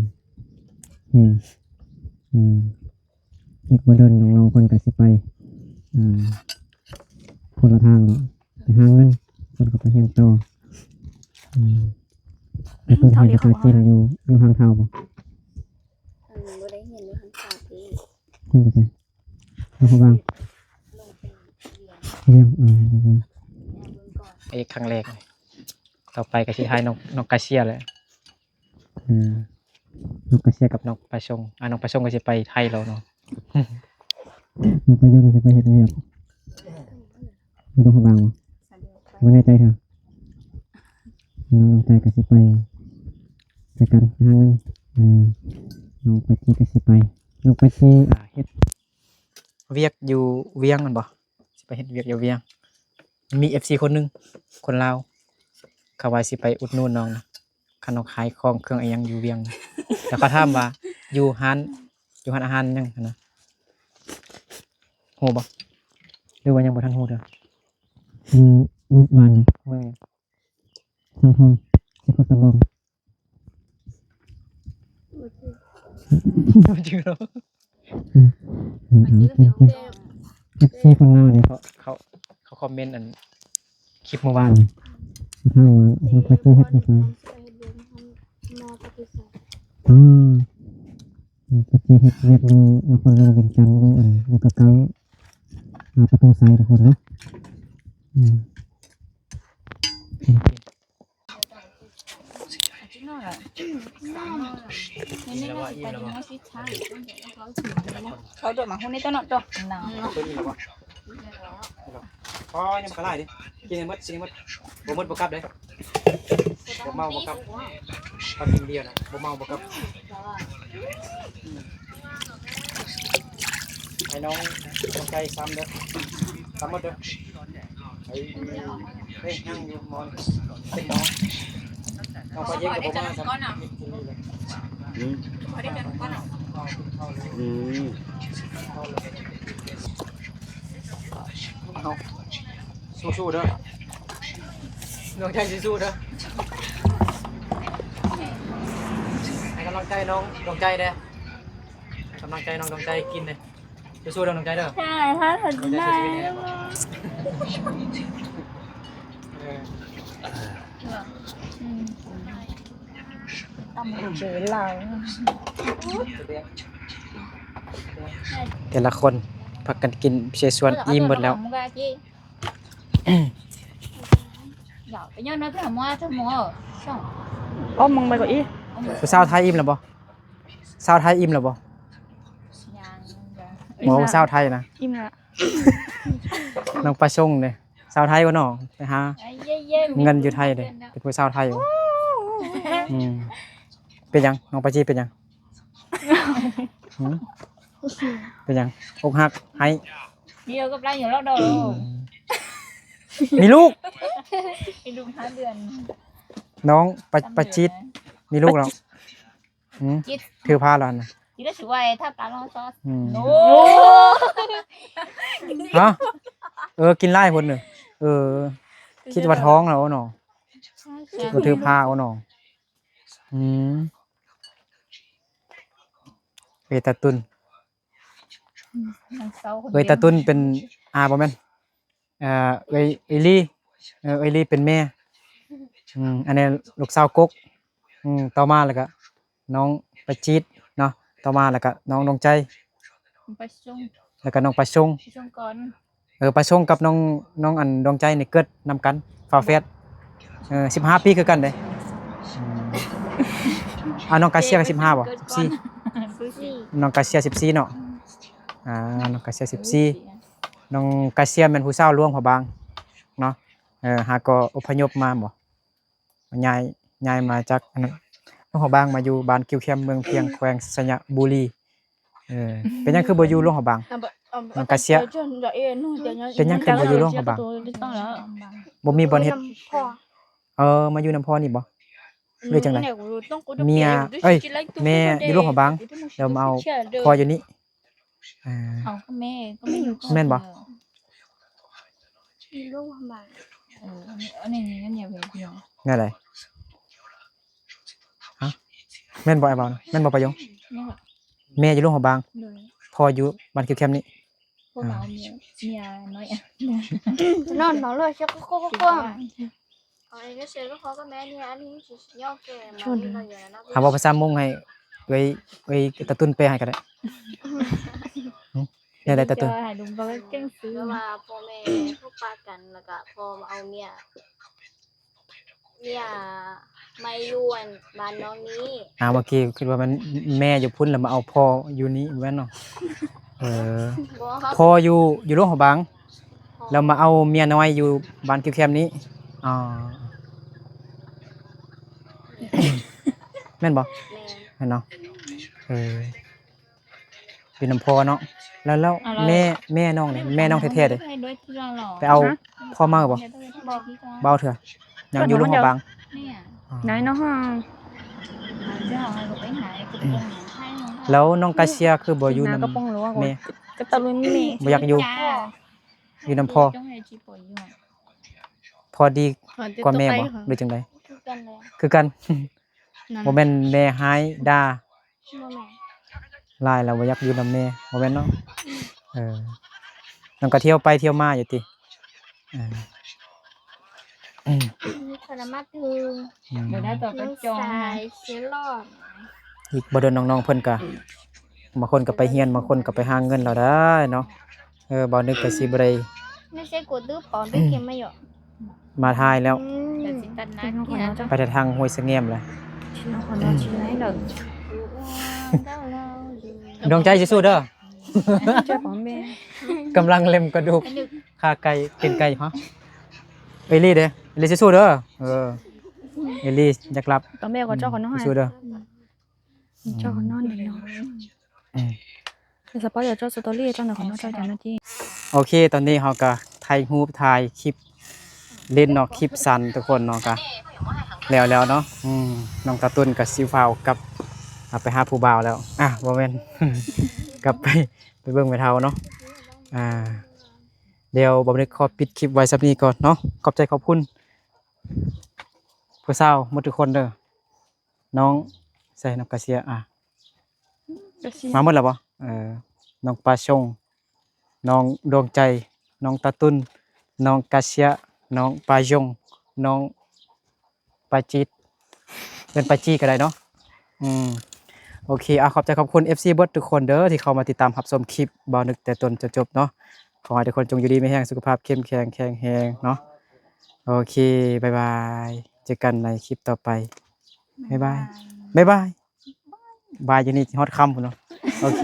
ແຮງ ເອີ ອີກບໍ່ດົນນ້ອງໆເພິ່ນກໍຊິໄປ ອ່າ ຄົນລະທາງເນາະ ໄປຫາເງິນ ເພິ່ນກໍໄປຮຽນຕໍ່ ອືມ ກາຕຸນຮຽນພາສາຈີນຢູ່ ຢູ່ຮາງເທົາບໍ່? ອັນ ບໍ່ໄດ້ຮຽນຢູ່ຮາງເທົາຕິ ຮຽນຢູ່ໃສ? ຢູ່ພະບາງ ລຽງ ເອີ ເອີ ເອີ ເອີ ຄັ້ງແລກ ຕໍ່ໄປກໍຊິຖ່າຍນ້ອງ ນ້ອງກາເຊຍແຫຼະ ເອີ ນ້ອງກາເຊຍກັບນ້ອງປາຊົງ ອ່າ ນ້ອງປາຊົງກໍຊິໄປໄທແລ້ວເນາະ ນ້ອງປາຍົງກໍຊິໄປເຮັດວຽກຢູ່ພະບາງບໍ່? ບໍ່ແນ່ໃຈເທື່ອ ນ້ອງນ້ຳໃຈກໍຊິໄປ ໄປກັນ ໄປຫາເງິນ ເອີ ນ້ອງປາຈີກໍຊິໄປ ນ້ອງປາຈີ ອ່າ ເຮັດ ວຽກຢູ່ວຽງແມ່ນບໍ່? ຊິໄປເຮັດວຽກຢູ່ວຽງ. ມີເອັຟຊີຄົນໜຶ່ງ ຄົນລາວ ເຂົາວ່າຊິໄປອຸດໜູນນ້ອງນະ ຄັນນ້ອງຂາຍຂອງເຄື່ອງອີ່ຫຍັງຢູ່ວຽງ. ແລ້ວເຂົາຖາມວ່າຢູ່ຮ້ານ ຢູ່ຮ້ານອາຫານຫຍັງຫັ້ນນະ ຮູ້ບໍ່? ຫຼືວ່າຍັງບໍ່ທັນຮູ້ເທື່ອ? ຢູ່ວຽງ ເມືອງຫຍັງ? ເມືອງຫຍັງ? ຊາວທອງ ເຂດໂຄກຕະບອງ. ບໍ່ຈື່ແລ້ວ. ເອັຟຊີຄົນລາວນີ້ ເຂົາ ເຂົາ ເຂົາຄອມເມັນອັນຄລິບເມື່ອວານນີ້ ເຂົາວ່າເຂົາໄປເຮັດຢູ່ໃສ? ອືມ ໄປເຮັດວຽກຢູ່ນະຄອນຫຼວງວຽງຈັນ ຢູ່ອັນ ຢູ່ໃກ້ໆ ອ່າ ປະຕູໄຊທຸກຄົນເນາະ. ອືມ. ເຂົາໂດດມາຫຸ້ນນີ້ຕົວເນາະ ຕົວໜັງ. ພໍຍັງບໍ່ກະຫຼາຍເດ້ ກິນໃຫ້ໝົດ ກິນໃຫ້ໝົດ ບໍ່ໝົດບໍ່ກັບເດ້. ບໍ່ເມົາບໍ່ກັບ ເຂົ້າກິນດຽວນະ ບໍ່ເມົາບໍ່ກັບ. ໃຫ້ນ້ອງ ນ້ອງໄກ່ຊຳເດີ້ ຊຳໝົດເດີ້. ເອີ ເອີ ຍັງຢູ່ໝໍ ເປັນໝໍ ນ້ອງປາເຢັນກໍບໍ່ມາຊ້ຳ. ອືມ ອືມ ເອົາ ສູ້ໆເດີ້ ດວງໃຈສູ້ໆເດີ້. ໃຫ້ກຳລັງໃຈນ້ອງດວງໃຈແດ່ ໃຫ້ກຳລັງໃຈນ້ອງດວງໃຈກິນແດ່. ສູ້ໆເດີ້ ດວງໃຈເດີ້. ໃຊ່ ຖ້າເຂົາຈະໄດ້ ເອີ ອືມ ຕຳເຈີລາວ. ແຕ່ລະຄົນພາກັນກິນເຊຊວນອີ່ມເບິດແລ້ວ. ອໍ ມອງໄປກໍອີ່ ຜູ້ສາວໄທອີ່ມແລ້ວບໍ່? ສາວໄທອີ່ມແລ້ວບໍ່? ຍັງ ບໍ່ ສາວໄທນະ ອີ່ມລະ. ນ້ອງປາຊົງເດ້ ສາວໄທບໍ່ນ້ອງ? ໄປຫາເງິນຢູ່ໄທເດ້ ເປັນຜູ້ສາວໄທ. ອືມ ເປັນຫຍັງ ນ້ອງປາຈີ ເປັນຫຍັງ? ຫືມ ເປັນຫຍັງ ອົກຫັກ ໄຫ້ ດຽວກັບລາວຢູ່ລອກດອກ. ອືມ ມີລູກ ມີລູກຫ້າເດືອນ. ນ້ອງປາ ສາມເດືອນ ປາຈີດ ມີລູກແລ້ວ. ຫືມ ຈື່ພາແລ້ວນະ ກິນແລ້ວຊິໄວ ຖ້າປາລອງຊອດ. ອືມ ໂອ້ ຮະ ເອີ ກິນຫຼາຍໂພດເນີ. ເອີ ຄິດວ່າທ້ອງແລ້ວເນາະ ຄິດວ່າຖືພາເອົາເນາະ. ອືມ ເອີຍ ຕາຕຸນ ອືມ ນາງເຊົາຄົນດຽວ. ເອີຍ ຕາຕຸນເປັນ ອາ ບໍ່ແມ່ນ ເອີ ເອີຍ ເອີຍລີ ເອີ ເອີຍລີເປັນແມ່. ອືມ ອັນນີ້ລູກສາວກົກ. ອືມ ຕໍ່ມາແລ້ວກະນ້ອງປາຈີດເນາະ ຕໍ່ມາແລ້ວກະນ້ອງດວງໃຈ ປາຊົງ ແລ້ວກະນ້ອງປາຊົງ ປາຊົງກ່ອນ. ເອີ ປາຊົງກັບນ້ອງ ນ້ອງອັນດວງໃຈນີ້ເກີດນຳກັນ ຝາແຝດ. ເອີ ສິບຫ້າປີຄືກັນເດ້. ອືມ ອາ ນ້ອງກາເຊຍກໍສິບຫ້າບໍ່? ສິບສີ່ ສິບສີ່ ນ້ອງກາເຊຍສິບສີ່ເນາະ. ອືມ ອາ ນ້ອງກາເຊຍສິບສີ່ ນ້ອງກາເຊຍແມ່ນຜູ້ສາວຫຼວງພະບາງເນາະ. ເອີ ຫາກໍອົບພະຍົບມາບໍ່ ຍ້າຍ ຍ້າຍມາຈາກອັນນັ້ນ ຫຼວງພະບາງ ມາຢູ່ບ້ານກິວແຄມ ເມືອງພຽງ ແຂວງໄຊຍະບູລີ. ເອີ ເປັນຫຍັງຄືບໍ່ຢູ່ຫຼວງພະບາງ? ນ້ອງກາເຊຍ ເປັນຫຍັງຄືບໍ່ຢູ່ຫຼວງພະບາງ? ບໍ່ມີບ່ອນເຮັດ. ເອີ ມາຢູ່ນຳພໍ່ນີ້ບໍ່ ຫຼືຈັ່ງໃດ? ເມຍ ເອີຍ ແມ່ຢູ່ຫຼວງພະບາງ ແລ້ວມາເອົາພໍ່ຢູ່ນີ້. ເອີ ເອົາ ກໍແມ່ ກໍແມ່ຢູ່ ແມ່ນບໍ່? ຢູ່ໂຮງພະບາງ. ເອີ ອັນນີ້ ອັນນີ້ ອັນນີ້ ແນວໃດ? ຮະ ແມ່ນບໍ່ອ້າຍເວົ້ານະ? ແມ່ນບໍ່ປະໂຍງ? ແມ່ນ. ແມ່ຢູ່ໂຮງພະບາງ ໂດຍ ພໍ່ຢູ່ບ້ານຄິວແຄມນີ້. ພວກເຮົາເມຍ ເມຍນ້ອຍ ນອນເມົາເລີຍ ເຊກະໂກະໂກະ. ເອົາເອງກໍເຊກະພໍກັບແມ່ນີ້ ອັນນີ້ຊິຍອກແກ່ມານີ້ກໍຢູ່ນັ້ນນະ. ຫາເວົ້າພາສາມົ້ງໃຫ້ເອື້ອຍ ເອື້ອຍຕາຕຸນແປໃຫ້ກໍໄດ້. ຫຶ ແນວໃດຕາຕຸນ? ໃຫ້ລຸງເວົ້າເກັ່ງຊື່ ແບບວ່າພໍ່ແມ່ເຂົາປະກັນ ແລ້ວກໍພໍ່ມາເອົາເມຍ ເມຍໃໝ່ຢູ່ອັນບ້ານນ້ອງນີ້. ອາ ເມື່ອກີ້ຄິດວ່າແມ່ນແມ່ຢູ່ພຸ້ນ ແລ້ວມາເອົາພໍ່ຢູ່ນີ້ ບໍ່ແມ່ນເນາະ? ເອີ ພໍ່ຢູ່ ຢູ່ຫຼວງພະບາງ ແລ້ວມາເອົາເມຍນ້ອຍຢູ່ບ້ານຄິວແຄມນີ້. ອໍ ແມ່ນບໍ່? ແມ່ນ ແມ່ນເນາະ. ເອີ ຢູ່ນຳພໍ່ເນາະ. ແລ້ວ ແລ້ວ ເອົາ ແມ່ ແມ່ນ້ອງນີ້ ແມ່ນ້ອງແທ້ໆເດ້ ໄປເອົາ ຮະ ພໍ່ມາບໍ່? ບໍ່ ບໍ່ເອົາເທື່ອ ຍັງຢູ່ໂຮງໝໍບາງ. ໄດ້ເນາະ. ແລ້ວນ້ອງກາເຊຍຄືບໍ່ຢູ່ນຳແມ່? ບໍ່ຢາກຢູ່ ຢູ່ນຳພໍ່ ພໍດີກວ່າແມ່ບໍ່ ຫຼືຈັ່ງໃດ? ຄືກັນ ຄືກັນ ບໍ່ແມ່ນແມ່ຮ້າຍດ່າ ບໍ່ແມ່ນ ຫຼາຍແລ້ວບໍ່ຢາກຢູ່ນຳແມ່ ບໍ່ແມ່ນເນາະ? ເອີ ນ້ອງກໍທ່ຽວໄປທ່ຽວມາຢູ່ຕິ? ເອີ ອືມ ມີຄົນມາຖື ອືມ ບໍ່ໄດ້ຕໍ່ກັນຈອງ ນ້ອງຊາຍເຊລອນ ອີກບໍ່ດົນນ້ອງໆເພິ່ນກໍ ບາງຄົນກໍໄປຮຽນ ບາງຄົນກໍໄປຫາເງິນແລ້ວໄດ໋ເນາະ. ເອີ ບ່າວນຶກກໍຊິບໍ່ໄດ້ ມາຖ່າຍແລ້ວ ອືມ ໄປແຕ່ທາງຫ້ວຍສະແງມແລ້ວ. ດວງໃຈສູ້ໆເດີ ກຳລັງເລັມກະດູກ ຂາໄກ່ ຕີນໄກ່ ຮະ ເອລີເດ້ ເອລີສູ້ໆເດີ. ເອີ ເອລີຢາກຫຼັບ ຕອນແມ່ກໍເຈົ້າຂອງນ້ອງ ສູ້ໆເດີ. ເຈົ້ານອນຢູ່ເນາະ ອືມ ແຕ່ສະເພາະເຈົ້າສະຕໍຣີເຈົ້ານະ ຂອງເຈົ້າຈານນາທີ. ໂອເຄ ຕອນນີ້ເຮົາກໍຖ່າຍຮູບຖ່າຍຄລິບຫຼິ້ນເນາະ ຄລິບສັ້ນທຸກຄົນເນາະ ກໍແລ້ວແລ້ວເນາະ. ອືມ ນ້ອງຕາຕຸນກໍຊິຟ້າວກັບ ອາ ໄປຫາຜູ້ບ່າວແລ້ວ ອາ ບໍ່ແມ່ນ ກັບໄປ ໄປເບິ່ງແມ່ເຖົ້າເນາະ. ອາ ດຽວບ່າວນຶກຂໍປິດຄລິບໄວ້ສ່ຳນີ້ກ່ອນເນາະ. ຂອບໃຈຂອບຄຸນຜູ້ສາວໝົດທຸກຄົນເດີ. ນ້ອງ ໃສ່ນ້ອງກາເຊຍ ອາ ກາເຊຍ ມາໝົດແລ້ວບໍ່? ເອີ ນ້ອງປາຊົງ ນ້ອງດວງໃຈ ນ້ອງຕາຕຸນ ນ້ອງກາເຊຍ ນ້ອງປາຍົງ ນ້ອງປາຈິດ ເອີ້ນປາຈີກໍໄດ້ເນາະ. ອືມ ໂອເຄ ອາ ຂອບໃຈຂອບຄຸນເອັຟຊີເບິດທຸກຄົນເດີ ທີ່ເຂົ້າມາຕິດຕາມຮັບຊົມຄລິບບ່າວນຶກແຕ່ຕົ້ນຈົນຈົບເນາະ. ຂໍໃຫ້ທຸກຄົນຈົ່ງຢູ່ດີມີແຮງ ສຸຂະພາບເຂັ້ມແຂງແຂງແຮງເນາະ. ໂອເຄ ບາຍບາຍ ເຈີກັນໃນຄລິບຕໍ່ໄປ. ບາຍບາຍ ບາຍບາຍ ບາຍຢູ່ນີ້ຮອດຄ່ຳພຸ້ນເນາະ. ໂອເຄ.